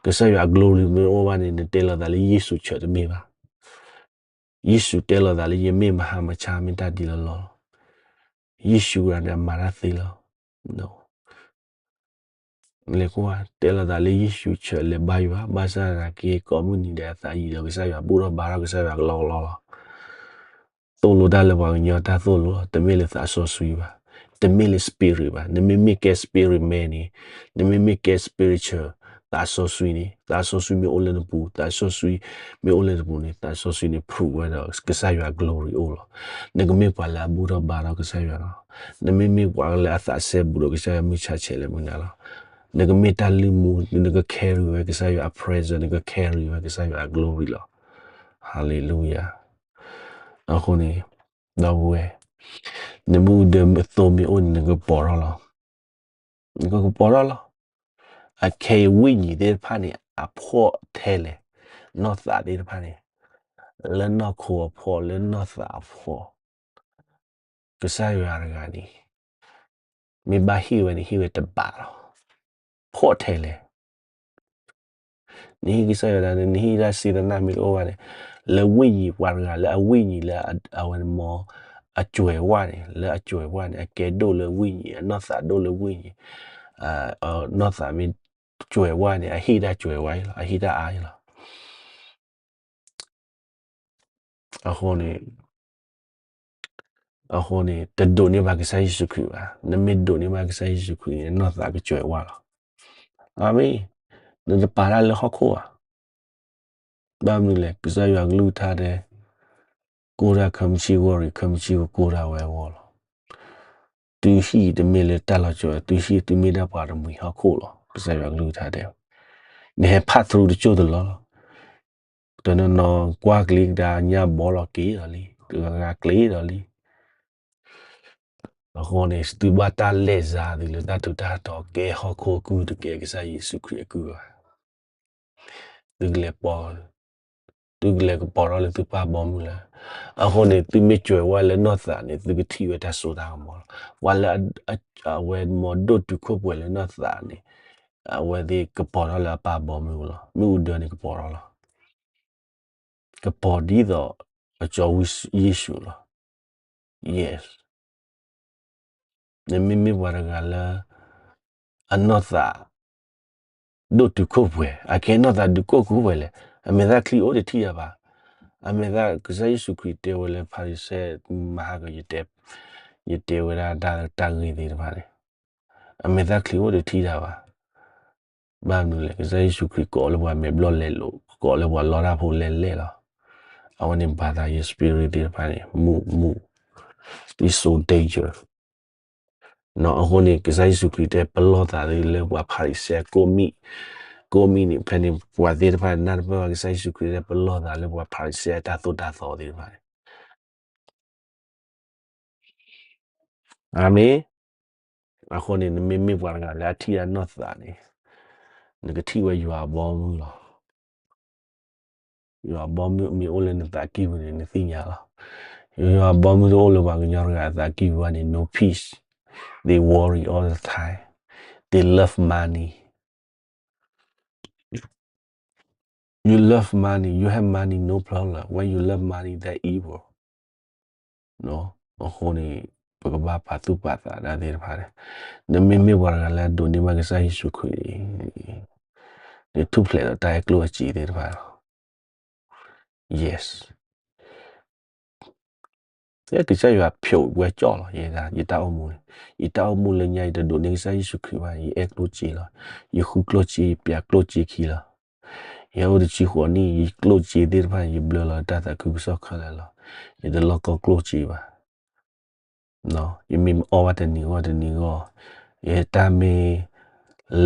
ကစၢ်ယွၤအ glory မ့ၢ်အိၣ်ဘၣ်န့ၣ် နတဲလီၤသးလၢယ့ၣ်ၡူးဆၢတမ့ၢ်ဘၣ်. ယ့ၣ်ၡူးတဲလီၤသးလၢ ယမ့ၢ်မဟါမဆါ မ့ၢ်တၢ်ဒ်လီၢ်လီၢ်. ယ့ၣ်ၡူးဂၤန့ၣ် အမၤတၢ်သ့လီၤ. လဲၤကွၢ် တဲလီၤသးလၢယ့ၣ်ၡူးဆၢလဲၤဘါယွၤ ဘၣ်ဆၣ်သနာ်က့ ကိးမုၢ်နံၤဒဲးအသးယံာ်ဒီးကစၢ်ယွၤ ဘူၣ်ထီၣ်ဘါထီၣ်ကစၢ်ယွၤကလီကလီလီၤ. သိၣ်လိတၢ်လၢပှၤကညီတၢ်သိၣ်လိလီၤ. တမ့ၢ်လၢသးစီဆှံဘၣ်. တမ့ၢ်လၢ spirit ဘၣ်. နမ့မ့ၢ်ကဲ spirit man န့ၣ်, နမ့မ့ၢ်ကဲ spiritual သးစီဆှံန့ၣ်, သးစီဆှံမ့ၢ်အိၣ်လၢနပူၤ, သးစီဆှံမ့ၢ်အိၣ်လၢနပူၤန့ၣ် သးစီဆှံန့ၣ် prove ဝဲဒီးကစၢ်ယွၤ glory အိၣ်လီၤ. နကမ့ၢ်ပှၤလၢအဘူၣ်ထီၣ်ဘါထီၣ်ကစၢ်ယွၤလီၤ. နမ့မ့ၢ်ပှၤလၢအသးစဲဘူးဒီးကစၢ်ယွၤမုၢ်ဆါဆဲးလၢမုၢ်နၤလီၤ. နကမ့ၢ်တၢ်လုၢ်မူ, နက carry ဝဲကစၢ်ယွၤအ presence, နက carry ဝဲကစၢ်ယွၤအ glory လီၤ. Hallelujah. အဃိန့ၣ် ဒီပုၢ်ဝဲၢ်, နမ့ၣ်အူဒၢသိမ့ၢ်အိၣ်န့ၣ် နကပီၤထီၣ်လီၤ. နကပီၤထီၣ်လီၤ. အခဲအံၤ ဝိညာဉ်သ့ၣ်တဖၣ်န့ၣ် အဖှီၣ်ထဲလဲၣ်, နီၢ်သးသ့ၣ်တဖၣ်န့ၣ်, လၢနီၢ်ခိအဖှီၣ်, လၢနီၢ်သးအဖှီၣ်, ကစၢ်ယွၤတဂၤန့ၣ် မ့ၢ်ဘၣ်ဟ့ၣ်ဝဲန့ၣ် ဟ့ၣ်ဝဲတဘးလီၤ. ဖှီၣ်ထဲလဲၣ်. နဟ့ၣ်ကစၢ်ယွၤတၢ်န့ၣ် နဟ့ၣ်တၢ်စံးသနာ်မ့ၢ်တအိၣ်ဘၣ်န့ၣ်, လၢဝိညာဉ်ပှၤတဂၤလၢအဝိညာဉ်လၢအဝဲန့ၣ်မ့ၢ် အစှဲးဝါန့ၣ်, လၢအစှဲးဝါန့ၣ် အကဲဒိၣ်လၢဝိညာဉ်, အနီၢ်သးဒိၣ်လၢဝိညာဉ်, နီၢ်သးမ့ၢ်စှဲးဝါန့ၣ် အဟ့ၣ်တၢ်စှဲးဝါအံၤလီၤ, အဟ့ၣ်တၢ်အါအံၤလီၤ. အဃိန့ၣ် အဃိန့ၣ် တဒိးန့ၢ်ဘၣ်ကစၢ်ယ့ၣ်ၡူးခရံာ်ဘၣ်. နမ့ၢ်ဒိးန့ၢ်ဘၣ်ကစၢ်ယ့ၣ်ၡူးခရံာ်န့ၣ် နီၢ်သးကစှဲးဝါလီၤ. အမ့ၢ်, နတပာ်တၢ်လၢဟီၣ်ခိၣ်ဘၣ်. ဘၣ်မနုၤလဲၣ်, ကစၢ်ယွၤကလုၢ်ကထါတဲ, ကိၢ်တၢ်ခၢမုၢ်ဆ့ၣ်ဂီၢ်ရံၤ, ခၢမုၢ်ဆ့ၣ်ဂီၢ်ကိၢ်တၢ်ဝဲအဂီၢ်လီၤ. သုဟံၣ်တမ့ၢ်လၢတၢ်လီၤစှၤ, သုဟံၣ်သုမ့ၢ်ဒၣ်ပှၤတမှံၤဟီၣ်ခိၣ်လီၤ. ကစၢ်ယွၤကလုၢ်ကထါတဲ, နဟဲ pass through တစိၢ်တလီၢ်လီၤ. တနီၤနီၤကွၢ်ကျ့ကဒါ ညၣ်ဘီလီၤက့ၤဒီးလံ, ကဂၤကျ့ဒီးလံ. အဃိန့ၣ် သုဘၣ်တၢ်လဲၤစါသုလၢတၢ်ထူးတၢ်တီၤ ကဲဟီၣ်ခိၣ်အကုၢ် တကဲကစၢ်ယ့ၣ်ၡူးခရံာ်အကုၢ်ဘၣ်. သုကလဲၤပီၢ်, သုကလဲၤကပီၤထီၣ်လၢသုပၢ်ဘီမုၢ်လၢ, အဃိန့ၣ် သုမ့ၢ်ကွဲးဝဲလၢနီၢ်သးန့ၣ် သုကထံၣ်ဝဲတၢ်စိတၢ်ကမီၤလီၤ. ပှၤလၢ အဝဲမ့ၢ်ဒိၣ်တုာ်ခိၣ်ပှဲၤလၢနီၢ်သးန့ၣ်, အဝဲသ့ၣ်ကပီၤထီၣ်လၢအပၢ်ဘီမုၢ်လီၤ. မ့ၣ်အူဒၢန့ၣ်ကပီၤထီၣ်လီၤ. ကပီၤဒ်သိး ကစီၤဝံယ့ၣ်ၡူးလီၤ. Yes. နမ့မ့ၢ်ပှၤတဂၤလၢ အနီၢ်သး ဒိၣ်တုာ်ခိၣ်ပှဲၤ, အကဲနီၢ်သးဒုးကိၢ်ခိၣ်ပှဲၤလဲၣ်, အမဲာ်သၣ်ချံအိၣ်တထံၣ်တၢ်ဘၣ်. အမဲာ်သၣ် ကစၢ်ယ့ၣ်ၡူးခရံာ်တဲဝဲလၢဖၤရံၤၡဲ, မဟါက ယတဲဝဲဒၣ်တၢ်ဂ့ၢ်သ့ၣ်တဖၣ်န့ၣ်, အမဲာ်သၣ်ချံအိၣ်တထံၣ်တၢ်ဘၣ်. ဘၣ်မနုၤလဲၣ်, ကစၢ်ယ့ၣ်ၡူးခရံာ်ကိးလၢပှၤမဲာ်ဘျီၣ်လဲလိာ်, ကိးလၢပှၤလီတၢ်ဖိလဲလဲၣ်လီၤ. အဝဲန့ၣ်ဘၣ်သးယဲ spirit သ့ၣ်တဖၣ်န့ၣ် မူးမူး, it's so danger. အဃိန့ၣ် ကစၢ်ယ့ၣ်ၡူးခရံာ်တဲ ပလီၢ်သးသုလၢပှၤဖၤရံၤၡဲကိးမံၤ, ကိးမံၤန့ၣ် ဖဲန့ၣ် ပှၤသ့ၣ်တဖၣ်နၢ်တပၢၢ်ဘၣ် ကစၢ်ယ့ၣ်ၡူးခရံာ်တဲ ပလီၢ်သးလၢပှၤဖၤရံၤၡဲအတၢ်သိၣ်တၢ်သီသ့ၣ်တဖၣ်န့ၣ် အၤမ့ၣ်. အဃိန့ၣ် နမ့မ့ၢ်ပှၤတဂၤလၢအထံၣ်အနီၢ်သးန့ၣ်, နကထံၣ်ဝဲယွၤအဘီမုၢ်လီၤ. ယွၤအဘီမုၢ်မ့ၢ်အိၣ်လၢနသးကံၢ်ပူၤန့ၣ် နသ့ၣ်ညါလီၤ. ယွၤအဘီမုၢ်တအိၣ်လၢပှၤကညီတဂၤအသးကံၢ်ပူၤဘၣ်န့ၣ် no peace. They worry all the time. They love money. You love money, you have money, no problem. When you love money, that evil. အဃိန့ၣ် ပကဘၣ်ပာ်သူၣ်ပာ်သးတၢ်သ့ၣ်တဖၣ်န့ၣ်, နမ့မ့ၢ်ပှၤတဂၤလၢအဒိးန့ၢ်ဘၣ်ကစၢ်ယ့ၣ်ၡူးခရံာ်န့ၣ်, နထူၣ်ဖျဲးဒီးတၢ်အဲၣ်ကျိၣ်အစ့သ့ၣ်တဖၣ်လီၤ. Yes. ကစၢ်ယွၤဖျိးဝဲကၠီၣ်လီၤ ယတၢ်အိၣ်မူန့ၣ်, ယတၢ်အိၣ်မူလၢညါ ယတဒိးန့ၢ်ကစၢ်ယ့ၣ်ၡူးခရံာ်ဘၣ် ယအဲၣ်ကျိၣ်စ့လီၤ. ယဃုကျိၣ်စ့ ယပျးကျိၣ်စ့ခံလီၤ. ယဟဲအိၣ်တဆံဃိးနံၣ် ယကျိၣ်စ့သ့ၣ်တဖၣ်န့ၣ် ယဘျၢလီၤတၢ်သးခုကစီၣ်ခဲလၢာ်လီၤ. ယတလီၢ်ကီကျိၣ်စ့ဘၣ်. ယမ့ၢ်အီၣ်ဘၣ်တနံၤဂီၢ်တနံၤဂီၢ်, ယတၢ်မ့ၢ်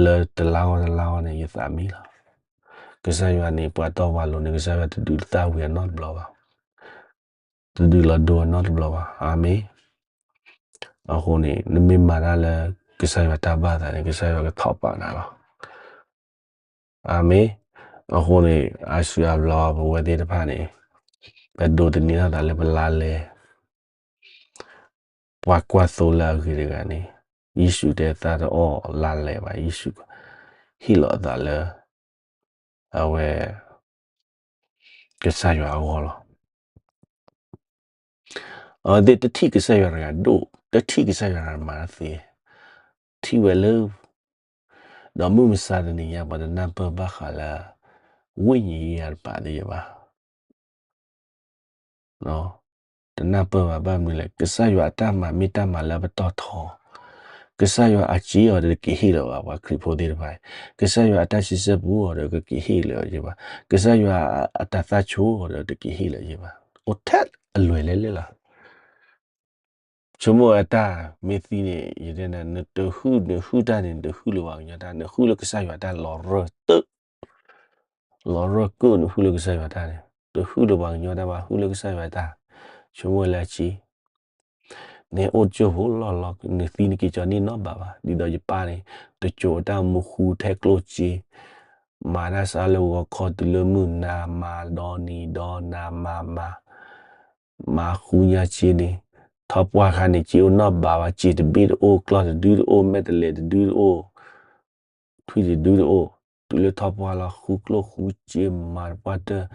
လၢတလါဂီၢ်တလါဂီၢ်န့ၣ် ယသးမံလီၤ. ကစၢ်ယွၤန့ၣ် ပှၤတီပှၤလိၤန့ၣ် ကစၢ်ယွၤတဒုးသၣ်ဝံၤအနီတဘျီဘၣ်, တဒုးလီၤဒိအနီတဘျီဘၣ်. အၤမ့ၣ်. အဃိန့ၣ် နမ့ၢ်မၤတၢ်လၢကစၢ်ယွၤတၢ်ဘၣ်သးန့ၣ် ကစၢ်ယွၤကထီၣ်ပာ်နၤလီၤ. အၤမ့ၣ်. အဃိန့ၣ် အါစုအါဘျီပဝဲသ့ၣ်တဖၣ်န့ၣ် ပဒိးသန့ၤထီၣ်သးလၢပလါလဲ, ပှၤကွၢ်သိလၢအဂ့ၤတဂၤန့ၣ် ယ့ၣ်ၡူးတဲသးတအီၣ်လါလဲဘၣ်, ယ့ၣ်ၡူးဟ့ၣ်လီၤအသးလၢ အဝဲ ကစၢ်ယွၤအဂီၢ်လီၤ. အဝဲသ့ၣ်တထံၣ်ကစၢ်ယွၤတဂၤဒိၣ်, တထံၣ်ကစၢ်ယွၤတဂၤမၤသ့, ထံၣ်ဝဲလၢ ဒီးမုၢ်မဆါတနံၤညါ ပှၤတနၢ်ပၢၢ်ဘၣ်ဃးလၢ ဝိညာဉ်ရေးရာတပၤသ့ၣ်ယဘၣ်. တနၢ်ပၢၢ်ဘၣ် ဘၣ်မနုၤလဲၣ်, ကစၢ်ယွၤအတၢ်မၤမ့ၢ်တၢ်မၤလၢအပတီၢ်ထီ, ကစၢ်ယွၤအစ့အီၤဒီးတက့ၤဟ့ၣ်လီၤဘၣ် ပှၤခရံာ်ဖိသ့ၣ်တဖၣ်, ကစၢ်ယွၤအတၢ်စံးဆၢပူအီၤဒီးကက့ၤဟ့ၣ်လီၤယဘၣ်, ကစၢ်ယွၤအတၢ်သၣ်ဆိအီၤဒီးတက့ၤဟ့ၣ်လီၤယဘၣ်, အိၣ်ထဲအလွဲၢ်လဲၣ်လဲၣ်လီၤ. ဆိကမိၣ်အတၢ်မ့ၢ်သံန့ၣ် ယတဲနၤ နတဟုၣ် နဟုၣ်တၢ်န့ၣ် နတဟုၣ်လၢပှၤကညီတၢ်, နဟုၣ်လၢကစၢ်ယွၤတၢ်လီၤရၢၢ်တၢၢ်, လီၤရၢၢ်ကၢၢ် နဟုၣ်လၢကစၢ်ယွၤတၢ်န့ၣ်, တဟုၣ်လၢပှၤကညီတၢ်ဘၣ် ဟုၣ်လၢကစၢ်ယွၤတၢ်, ဆိကမိၣ်လၢအစ့ နအိၣ်ကၠိဖိလီၢ်လီၢ် နသံနက့ၤကၠီန့ၢ်နီတဘးဘၣ်, ဒ်သိးယပၢ်န့ၣ် တစိၤအတၢ်မူဃူထဲကျိၣ်စ့, မၤတၢ်စးလၢဂီၤခီတုၤလၢမုၢ်နၤ မၤဒီနံၤဒီနၤ မၤမၤ မၤဃူညါစ့န့ၣ်, ထီၣ်ပှၢ်ခါန့ၣ် စ့အိၣ်နီတဘးဘၣ်, စ့တဘ့ၣ်တအိၣ်, ကျီၢ်တဒုတအိၣ်, မဲာ်တလဲးတဒုတအိၣ်, ထွံၣ်တဒုတအိၣ်, တုၤလၢထီၣ်ပှၢ်လီၤ ဃူကျိၣ်ဃူစ့မၤတပှၢ်တၢၢ်,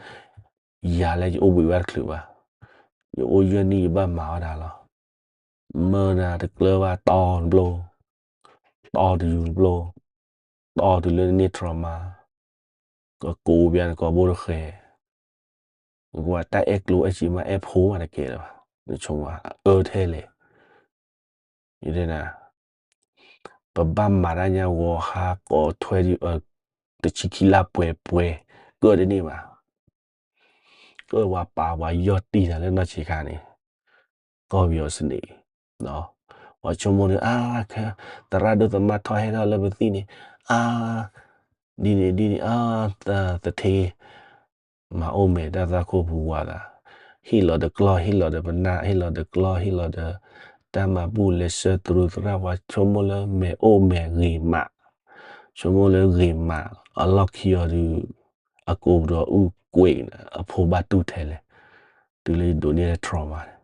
ယၤလၢယအိၣ်ဘှံးဘၣ်တချုးဘၣ်, ယအိၣ်ယဲၢ်နံၣ်ယဘၣ်မၤဝဲဒၣ်လီၤ. မၢနၤတကျၢၤဘၣ်တီတဘျီ, တီတယူၤတဘျီ, တီတုၤလၢနန့ၢ် trauma, ကကိးပျးနကိာ်ဘိတဃဲၤ, နကွၢ်တၢ်အဲၣ်ကျိၣ်အဲၣ်စ့မ့ၢ်အဲၣ်ဖိမးတကဲလၢၤဘၣ်, နဆိကမိၣ်အၢထဲလဲၣ်. ယတဲနၤ ပဘၣ်မၤတၢ်ညါဂီၤဟါကိးထွဲ တဆံခံလါပှဲၤပှဲၤ ကၢၣ်တန့ၢ်ဘၣ်. ကၢၣ်ပှၤပာ်ပှၤယီၢ်တံၢ်တၢ်လၢနီၢ်ဆံးခါန့ၣ် ကီၢ်ပယီၤစနံး, ပှၤဆိကမိၣ်ဒီး အါ သရၣ်ဒိၣ်သမါထီၣ်ဟဲထီၣ်လၢပသံၣ်န့ၣ် အါ ဒ်န့ၣ်ဒ်န့ၣ် အါ သထ့ မၤအိၣ်မဲာ်တၢ်သးခိၣ်ပူၤဝါသး, ဟ့ၣ်လီၤဒီးကျီၢ် ဟ့ၣ်လီၤဒီးပနၢ် ဟ့ၣ်လီၤဒီးကျီၢ် ဟ့ၣ်လီၤဒီး တၢ်မၤဘူၣ်လဲၤဆၢတရူးသရၣ် ပှၤဆိကမိၣ်လၢမဲာ်အိၣ်မဲာ်ဂ့ၤမး, ဆိကမိၣ်လၢဂ့ၤမး အလီၢ်ခံအီၤဒုး အကိးပူၤဒီးအူကွဲးန့ၣ် အဖိဘၣ်တူၢ်ထဲလဲၣ်, တုၤလၢယဒိးန့ၢ် trauma န့ၣ်,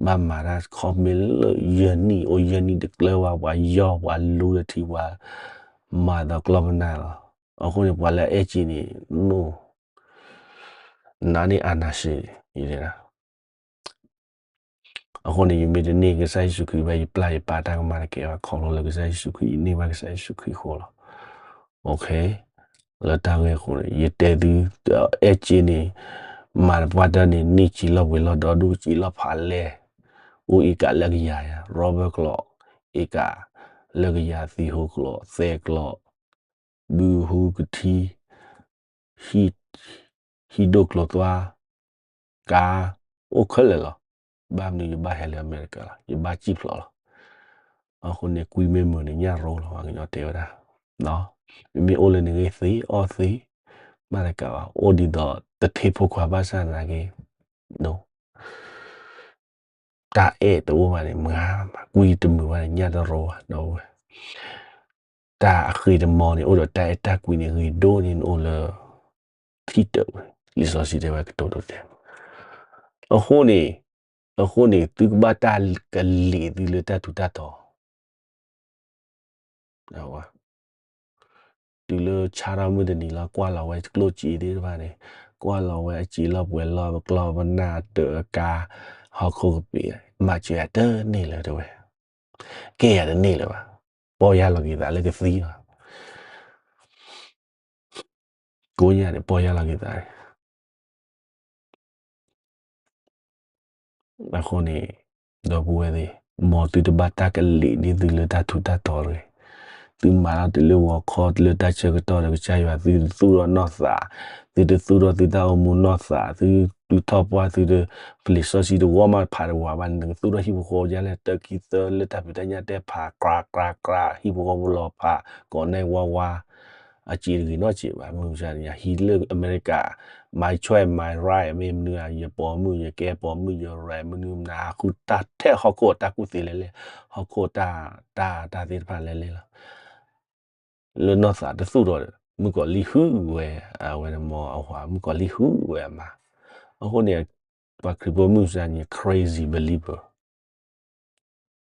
ဘၣ်မၤတၢ်ခီမ့ၢ်လၢယဲၢ်နံၣ် အိၣ်ယဲၢ်နံၣ်တကျၢၤဘၣ် ပှၤယီၢ်ပှၤလူလၢထံ ပှၤမၤသီကျီၢ်ပနၢ်လီၤ. အဃိန့ၣ် ပှၤလၢအအဲၣ်က့န့ၣ် နအိၣ် နးန့ၢ်အါနၤစ့န့ၣ် ယတဲဒၣ် အဃိန့ၣ် ယမ့ၢ်တန့ၢ်ကစၢ်ယ့ၣ်ၡူးခရံာ်ဘၣ် ယပျၢ်ယပၢ်တၢ်ကမၣ်တကဲဘၣ် ခီဖျိလၢကစၢ်ယ့ၣ်ၡူးခရံာ် ယန့ၢ်ဘၣ်ကစၢ်ယ့ၣ်ၡူးခရံာ်အဃိလီၤ. ယတဲသု အဲၣ်က့န့ၣ် မၤတပှၢ်တၢၢ်န့ၣ် န့ၢ်က့လီၢ်ပှဲၤလီၢ်ဒီးဒိၣ်က့လီၢ်ဖးလဲၢ်, အိၣ်အ့ကးလၢကယၤယၤ ရၢဘၢၣ်ကျိး အ့ကးလၢကယၤ သံးဟူကျိး သဲကျိး ဘုဟူကထံ ဟံၣ်ဒိၣ်ကျိၤသွါ ကါ အိၣ်ခဲလၢာ်လီၤ. ဘၣ်မနုၤယဘၣ်ဟဲလၢအမဲရကၤလီၤ ယဘၣ်စံၣ်ဖျိးလီၤ. အဃိန့ၣ် ကွံမ့ၢ်မုာ်န့ၣ် ညၣ်ရိလီၤ ပှၤကညီတဲဝဲဒၣ်, မ့မ့ၢ်အိၣ်လၢနဂ့ၢ်သ့အီၣ်သ့ မၤတကးဘၣ် အိၣ်ဒ်သိးတထ့ဖိခွါဘၣ်ဆၣ်သနာ်က့ တၢ်အဲၣ်တအိၣ်ဘၣ်န့ၣ် မၤ ကွံတမုာ်ဘၣ်န့ၣ် ညၣ်တရိဘၣ် ဒီပုၢ်ဝဲၢ်, တၢ်အဃ့တမီန့ၣ် အိၣ်ဒီးတၢ်အဲၣ်တၢ်ကွံန့ၣ် ဂ့ၤဒိၣ်န့ၣ် နအိၣ်လၢ ထံၣ်တၢးဝဲ လံာ်စီဆှံတဲဝဲကတိၤဒိတဲ, အဃိန့ၣ် အဃိန့ၣ် သုကဘၣ်တၢ်ကလံာ်သုလၢတၢ်ထူးတၢ်တီၤ တုၤလၢဆါထီၣ်မုၢ်တနံၤလီၤ ကွၢ်လီၤဝဲကျိၣ်စ့သ့ၣ်တဖၣ်န့ၣ်, ကွၢ်လီၤဝဲအစ့လီၢ်ပှဲၤလီၢ် ပကျီၢ်ပနၢ် တၢးအကါ ဟီၣ်ခိၣ်ကပ့ၤ မၤစၢၤယၤတန့ၢ်လၢၤတဲဝဲ, ကဲယၤတန့ၢ်လၢၤဘၣ်, ပီၢ်ယၢ်လီၤက့ၤသးလၢကသံလီၤ. ကိးညါန့ၣ် ပီၢ်ယၢ်လီၤက့ၤသးန့ၣ် အဃိန့ၣ် ဒီပုၢ်ဝဲၢ်သ့ၣ်, မ်သုတဘၣ်တၢ်ကလံာ်န့ၢ်သုလၢတၢ်ထူးတၢ်တီၤတဂ့ၤ. သုမၤတၢ်တုၤလၢဂီၤခီ လၢတၢ်ဆၢကတီၢ်ဒီးကစၢ်ယွၤ သုတသူၣ်ထီၣ်နီၢ်သး, သုတသူၣ်ထီၣ်သုတၢ်အိၣ်မူနီၢ်သး, သုသူၣ်ထီၣ်ပှၢ်သုတ ပလံာ်စီဆှံတဝီမးတဖးတဝးဘၣ်န့ၣ် နကသူၣ်ထီၣ်ဟံၣ်ဖိဃီဖိဒ်လဲၣ် တၢ်ခံသၢလၢတၢ်ဖံးတၢ်ညၣ်တဲဖး ကြးကြးကြး ဟံၣ်ဖိဃီဖိလီၤဖး ကိးနဲၣ်ဝါဝါ အစ့တဂ့ၤနီတစ့းဘၣ် မုၢ်မဆါတနံၤ ဟံးလၢအမဲရကၤ my choice my right မ့ၢ်မနုၤ ယပိာ်မုၣ် ယကဲပိာ်မုၣ် ယရဲၣ် မနုၤမနၤ ဟးဃုတၢ်ထဲဟီၣ်ခိၣ်အတၢ်ကူၣ်သ့လဲၣ်လဲၣ် ဟီၣ်ခိၣ်တၢ် တၢ် တၢ်သ့ၣ်တဖၣ်လဲၣ်လဲၣ်လီၤ. လၢနီၢ်သးတသူၣ်ထီၣ်ဒီး မုၣ်ကီၤလံၢ်ဟုၣ်ဝဲ အဝဲန့ၣ်မ်အဝၤ မုၣ်ကီၤလံၢ်ဟုၣ်ဝဲအမါ. အဃိန့ၣ် ပှၤခရံာ်ဖိမုၢ်မဆါတနံၤ crazy believer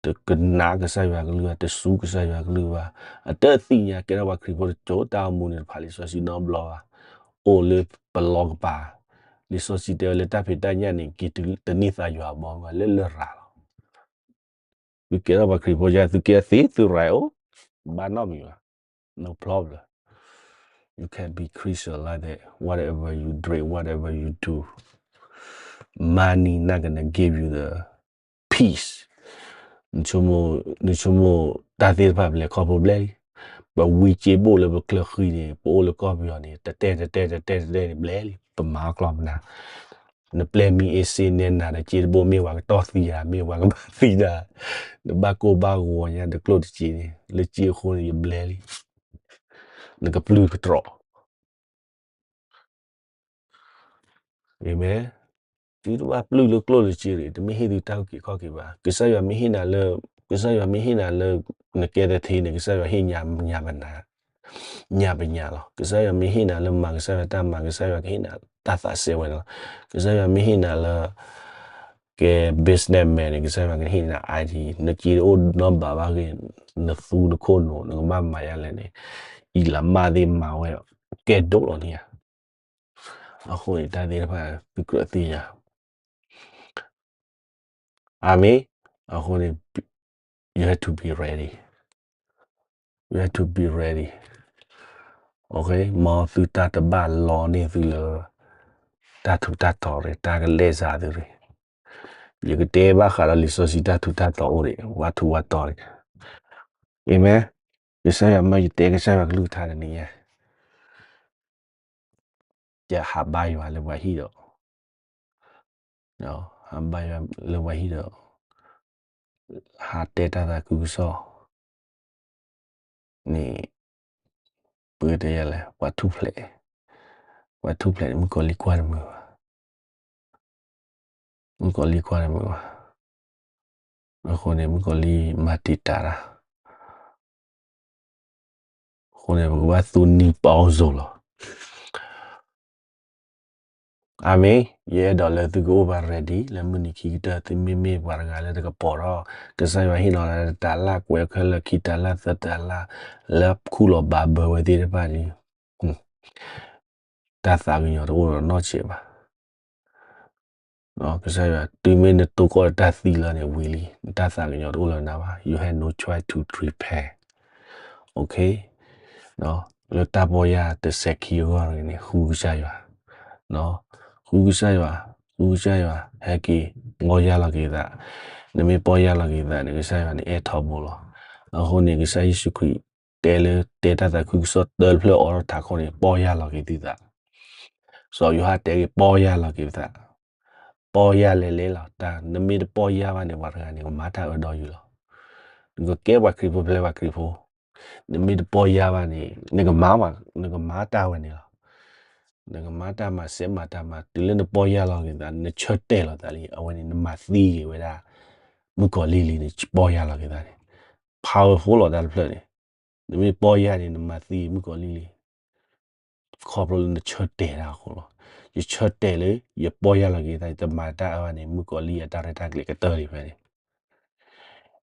တကနၣ်ကစၢ်ယွၤကလုၢ်ဘၣ် တစူၢ်ကစၢ်ယွၤကလုၢ်ဘၣ် အတသ့ၣ်ညါ ကဲထီၣ်ပှၤခရံာ်ဖိတစိၤ တၢ်အိၣ်မူန့ၣ်တဖးလံာ်စီဆှံနီတဘျီဘၣ် အိၣ်လၢပလီၢ်ကပၤ လံာ်စီဆှံတဲဝဲလၢတၢ်ဖံးတၢ်ညၣ်န့ၣ် က့ၤတန့ၢ်သးယွၤဘီဘၣ် လၢလရာ်လီၤ. သုကဲထီၣ်ပှၤခရံာ်ဖိယါ သုကဲသ့သုရၤအိၣ် ဘၣ်နီတမံၤဘၣ် no problem. You can be Christian like that. Whatever you drink, whatever you do, money not gonna give you the peace. နဆိကမိၣ် နဆိကမိၣ်တၢ်သ့ၣ်တဖၣ်ပလဲၤခီဖျိဘျဲၣ်လံ. ပဝံစ့ဘိၣ်လၢပကျၢၤဃံန့ၣ် ပအိၣ်လၢကီၢ်ပယီၤန့ၣ် တတဲတတဲတတဲတတဲန့ၣ်ဘျဲၣ်လံ ပမၤအီၣ်ကျီၢ်မနၤ နပျဲၢ်မံအ့စ့နဲနၤဒီး စ့တဘိၣ်မ့ၢ်ပှၤကတီၢ်သံဒၣ် မ့ၢ်ပှၤကဘၣ်သံဒၣ် နဘၣ်ကိၢ်ဘၣ်ဂီၤညါတကျိၣ်တစ့န့ၣ် လၢစ့အဃိန့ၣ် ယဘျဲၣ်လံ နကပျုၢ်ကတြီၢ် အၤမ့ၣ်, သုတဘၣ်ပျုၢ်လၢကျိၣ်လၢစ့တဂ့ၤ, တမ့ၢ်ဟ့ၣ်သုတၢ်အုၣ်က့ၤခီၣ်က့ၤဘၣ်. ကစၢ်ယွၤမ့ၢ်ဟ့ၣ်နၤလၢ, ကစၢ်ယွၤမ့ၢ်ဟ့ၣ်နၤလၢ နကဲသထ့န့ၣ် ကစၢ်ယွၤဟ့ၣ်ညါပညါ, ညါပညါလီၤ. ကစၢ်ယွၤမ့ၢ်ဟ့ၣ်နၤလၢမၤကစၢ်ယွၤတၢ်မၤ ကစၢ်ယွၤကဟ့ၣ်နၤတၢ်သးစဲဝဲန့ၣ်လီၤ. ကစၢ်ယွၤမ့ၢ်ဟ့ၣ်နၤလၢ ကဲ businessman န့ၣ် ကစၢ်ယွၤကဟ့ၣ်နၤ idea နက့ၤအိၣ်နီၢ်ဘၣ်ဘၣ်ဂ့ၤ, နသူနခိၣ်နူာ် နကဘၣ်မၤယါလဲၣ်န့ၣ်, အံၤလၢမၤသ့မၤဝဲ ကဲဒိၣ်လီၤန့ၣ်ဧါ. အဃိန့ၣ် တၢ်သ့ၣ်တဖၣ် သုကြၢးသ့ၣ်ညါ, အၤမ့ၣ်. အဃိန့ၣ် you have to be ready, you have to be ready, မ်သုတၢ်တဘၣ်လီန့ၢ်သုလၢ တၢ်ထူးတၢ်တီၤရ့ၣ် တၢ်ကလဲၤစးသုရ့ၣ်. ယကတဲဘၣ်ဃးဒီးလံာ်စီဆှံတၢ်ထူးတၢ်တီၤအိၣ်ရ့ၣ် ဝးထူးဝးတီၤရ့ၣ်, အၤမ့ၣ်. ကစၢ်ယွၤမၢယတဲကစၢ်ယွၤကလုၢ်ကထါတနံၤညါ ယဟးဘါယွၤလၢပှၤဟံၣ်ဒီး, ဟးဘါယွၤလၢပှၤဟံၣ်ဒီး, ဟးတဲတၢ်သးခုကစီၣ်န့ၣ်, ပတဲယလဲၣ် ပှၤထူၣ်ဖျဲး, ပှၤထူၣ်ဖျဲးန့ၣ် မုၣ်ကီၤလံၢ်ကွၢ်တမုာ်ဘၣ်, မုၣ်ကီၤလံၢ်ကွၢ်တမုာ်ဘၣ်. အဃိန့ၣ် မုၣ်ကီၤလံၢ်မၤတံာ်တာ်တၢ် အဃိန့ၣ် ပကဘၣ်သူနံၤပီစိၤလီၤ. အၤမ့ၣ်, ယအဲၣ်ဒိးလၢသုကအိၣ်ဘၣ် ready လၢမုၢ်နံၤခံကတၢၢ် သုမ့မ့ၢ်ပှၤတဂၤလၢတကပီၤထီၣ် ကစၢ်ယွၤဟ့ၣ်လီၤတၢ်လၢတၢ်လၢကွဲးခဲလၢာ်ခံတၢ်လၢသၢတၢ်လၢ လၢခူၣ်လီၤဘၣ်ဘၢဝဲသ့ၣ်တဖၣ်န့ၣ် တၢ်သးကညီၤတအိၣ်ဒီးနီတစဲးဘၣ်. ကစၢ်ယွၤ တုၤမ့ၢ်နတိၢ်ကီၢ်ဒီးတၢ်သံလီၤန့ၣ် ဝံၤလံ နတၢ်သးကညီၤတအိၣ်လၢနၤဘၣ်. You have no choice to prepare. Okay, လၢတၢ်ပီၢ်ယၢ်တစဲးခံအဂီၢ်န့ၣ် ဃုကစၢ်ယွၤ, ဃုကစၢ်ယွၤ, ဃုကစၢ်ယွၤ ဟဲက့ၤ ပီၢ်ယၢ်လီၤက့ၤသး, နမ့ၢ်ပီၢ်ယၢ်လီၤက့ၤသးန့ၣ် ကစၢ်ယွၤန့ၣ်အဲၣ်ထီဘိလီၤ. အဃိန့ၣ် ကစၢ်ယ့ၣ်ၡူးခရံာ် တဲလၢတဲတၢ်သးခုကစီၣ်တၢ်တဖျၢၣ်အိးထီၣ်တခီန့ၣ် ပီၢ်ယၢ်လီၤက့ၤသုသး, စီၤယိၤဟၣ်တဲက့ၤ ပီၢ်ယၢ်လီၤက့ၤပသး, ပီၢ်ယၢ်လဲၤလဲၤလီၤ. တၢ်နမ့ၢ်တပီၢ်ယၢ်ဘၣ်န့ၣ် ပှၤတဂၤန့ၣ် ကမၤတၢ်အၢဒီးယုာ်လီၤ. နကကဲပှၤခရံာ်ဖိ ပျဲပှၤခရံာ်ဖိ, နမ့ၢ်တပီၢ်ယၢ်ဘၣ်န့ၣ် နကမၤ, နကမၤတၢ်ဝဲန့ၣ်လီၤ. နကမၤတၢ်မၤစဲးမၤတၢ်မၤ တုၤလၢနပီၢ်ယၢ်လီၤက့ၤသး နဆၢတဲာ်လီၤသးလံ အဝဲန့ၣ် နမၤသံက့ၤဝဲဒၣ် မုၣ်ကီၤလံၢ်လံ နပီၢ်ယၢ်လီၤက့ၤသးန့ၣ်, powerful လီၤတၢ်တဖျၢၣ်န့ၣ်, နမ့ၢ်ပီၢ်ယၢ်န့ၣ် နမၤသံမုၣ်ကီၤလံၢ်လံ ခီဖျိလၢနဆၢတဲာ်တၢ်အဃိလီၤ. ယဆၢတဲာ်လၢ ယပီၢ်ယၢ်လီၤက့ၤသး ယတမၤတၢ်အၢဘၣ်န့ၣ် မုၣ်ကီၤလံၢ်အတၢ်ရဲၣ်တၢ်ကျဲၤကတၢၢ်လံဖဲန့ၣ်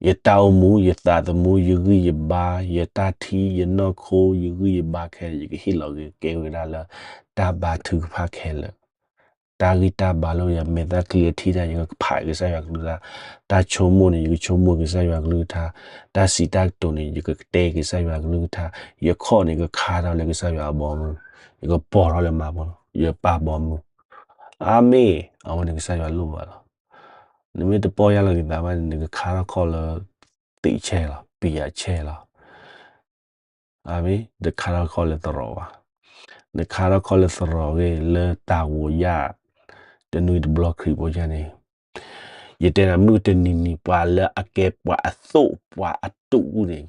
ယတၢ်အိၣ်မူ ယသးသမူ ယဂံၢ်ယဘါ ယတၢ်ထံ ယနီၢ်ခိ ယဂံၢ်ယဘါခဲလၢာ် ယကဟ့ၣ်လီၤက့ၤကဲဝဲဒၣ်လၢ တၢ်ဘါထုကဖၣ်ခဲလၢာ်, တၢ်ဂံၢ်တၢ်ဘါလၢယမဲာ်သၣ်ချံအထံၣ်တၢ် ယကဖးကစၢ်ယွၤကလုၢ်ကထါ, တၢ်ဆိကမိၣ်န့ၣ် ယကဆိကမိၣ်ကစၢ်ယွၤကလုၢ်ကထါ, တၢ်စံးတၢ်ကတိၤန့ၣ် ယကတဲကစၢ်ယွၤကလုၢ်ကထါ, ယခီၣ်န့ၣ် ကခါထီၣ်လၢကစၢ်ယွၤအဘီအမုၢ်, ယကပီၤထီၣ်လၢမၤဘီ, ယပၢ်ဘီမုၢ်, အၤမ့ၣ်, အဝဲန့ၣ်ကစၢ်ယွၤလိၣ်ဘၣ်လီၤ. နမ့ၢ်တပီၢ်ယၢ်လီၤက့ၤသးဘၣ်န့ၣ် နကခါထီၣ်ခီၣ်လၢ သံးဆဲလီၤ ပံယၤဆဲလီၤ, အၤမ့ၣ်, တခါထီၣ်ခီၣ်လၢသရိာ်ဘၣ်, နခါထီၣ်ခီၣ်လၢသရိာ်ဂ့ၤလၢတၢ်ဂိၤယၢ် တနွံတဘျီခရံာ်ဖိယၢ်န့ၣ်, ယတဲနၤမုၢ်တနံၤနံၤ ပှၤလၢအကဲပှၤအသိးပှၤအတူးန့ၣ်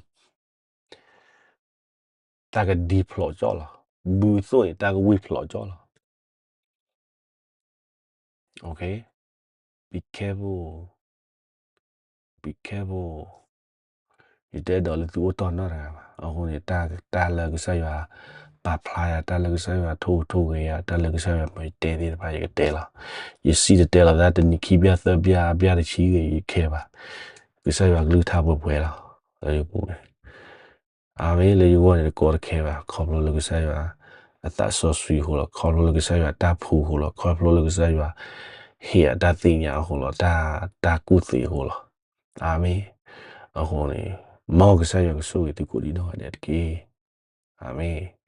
တၢ်ကဒံဖျိးကၠီၣ်လီၤ, ဘုသိးန့ၣ် တၢ်ကဝံၢ်ဖျိးကၠီၣ်လီၤ. Okay, be careful, be careful, ယတအဲၣ်ဒိးလၢသုအိၣ်တီၢ်နီတဂၤဘၣ်. အဃိန့ၣ် တၢ်လၢကစၢ်ယွၤပာ်ဖျါယၤ, တၢ်လၢကစၢ်ယွၤထိၣ်ထိၣ်ဂဲၤယၤ, တၢ်လၢကစၢ်ယွၤမၢယတဲသ့ၣ်တဖၣ် ယကတဲလီၤ. ယစံၣ်တဲၤတဲလီၤသး တနံၤခံဘျၣ်သၢဘျၣ် အဘျၣ်တဆံဂ့ၤ ယခဲဘၣ်. ကစၢ်ယွၤကလုၢ်ကထါပှဲၤပှဲၤလီၤ. လၢယပူၤန့ၣ် အၤမ့ၣ်, လၢယဂီၢ်န့ၣ် တကိးတခဲဘၣ်, ခီဖျိလၢကစၢ်ယွၤအသးစီဆှံအဃိလီၤ, ခီဖျိလၢကစၢ်ယွၤတၢ်ဖှူအဃိလီၤ, ခီဖျိလၢကစၢ်ယွၤဟ့ၣ်အတၢ်သ့ၣ်ညါအဃိလီၤ, တၢ်ကူၣ်သ့အဃိလီၤ. အၤမ့ၣ်. အဃိန့ၣ် မ်ကစၢ်ယွၤကဆိၣ်ဂ့ၤသုကိးဒံးနီၢ်ဂၤဒဲးတက့ၢ်. အၤမ့ၣ်.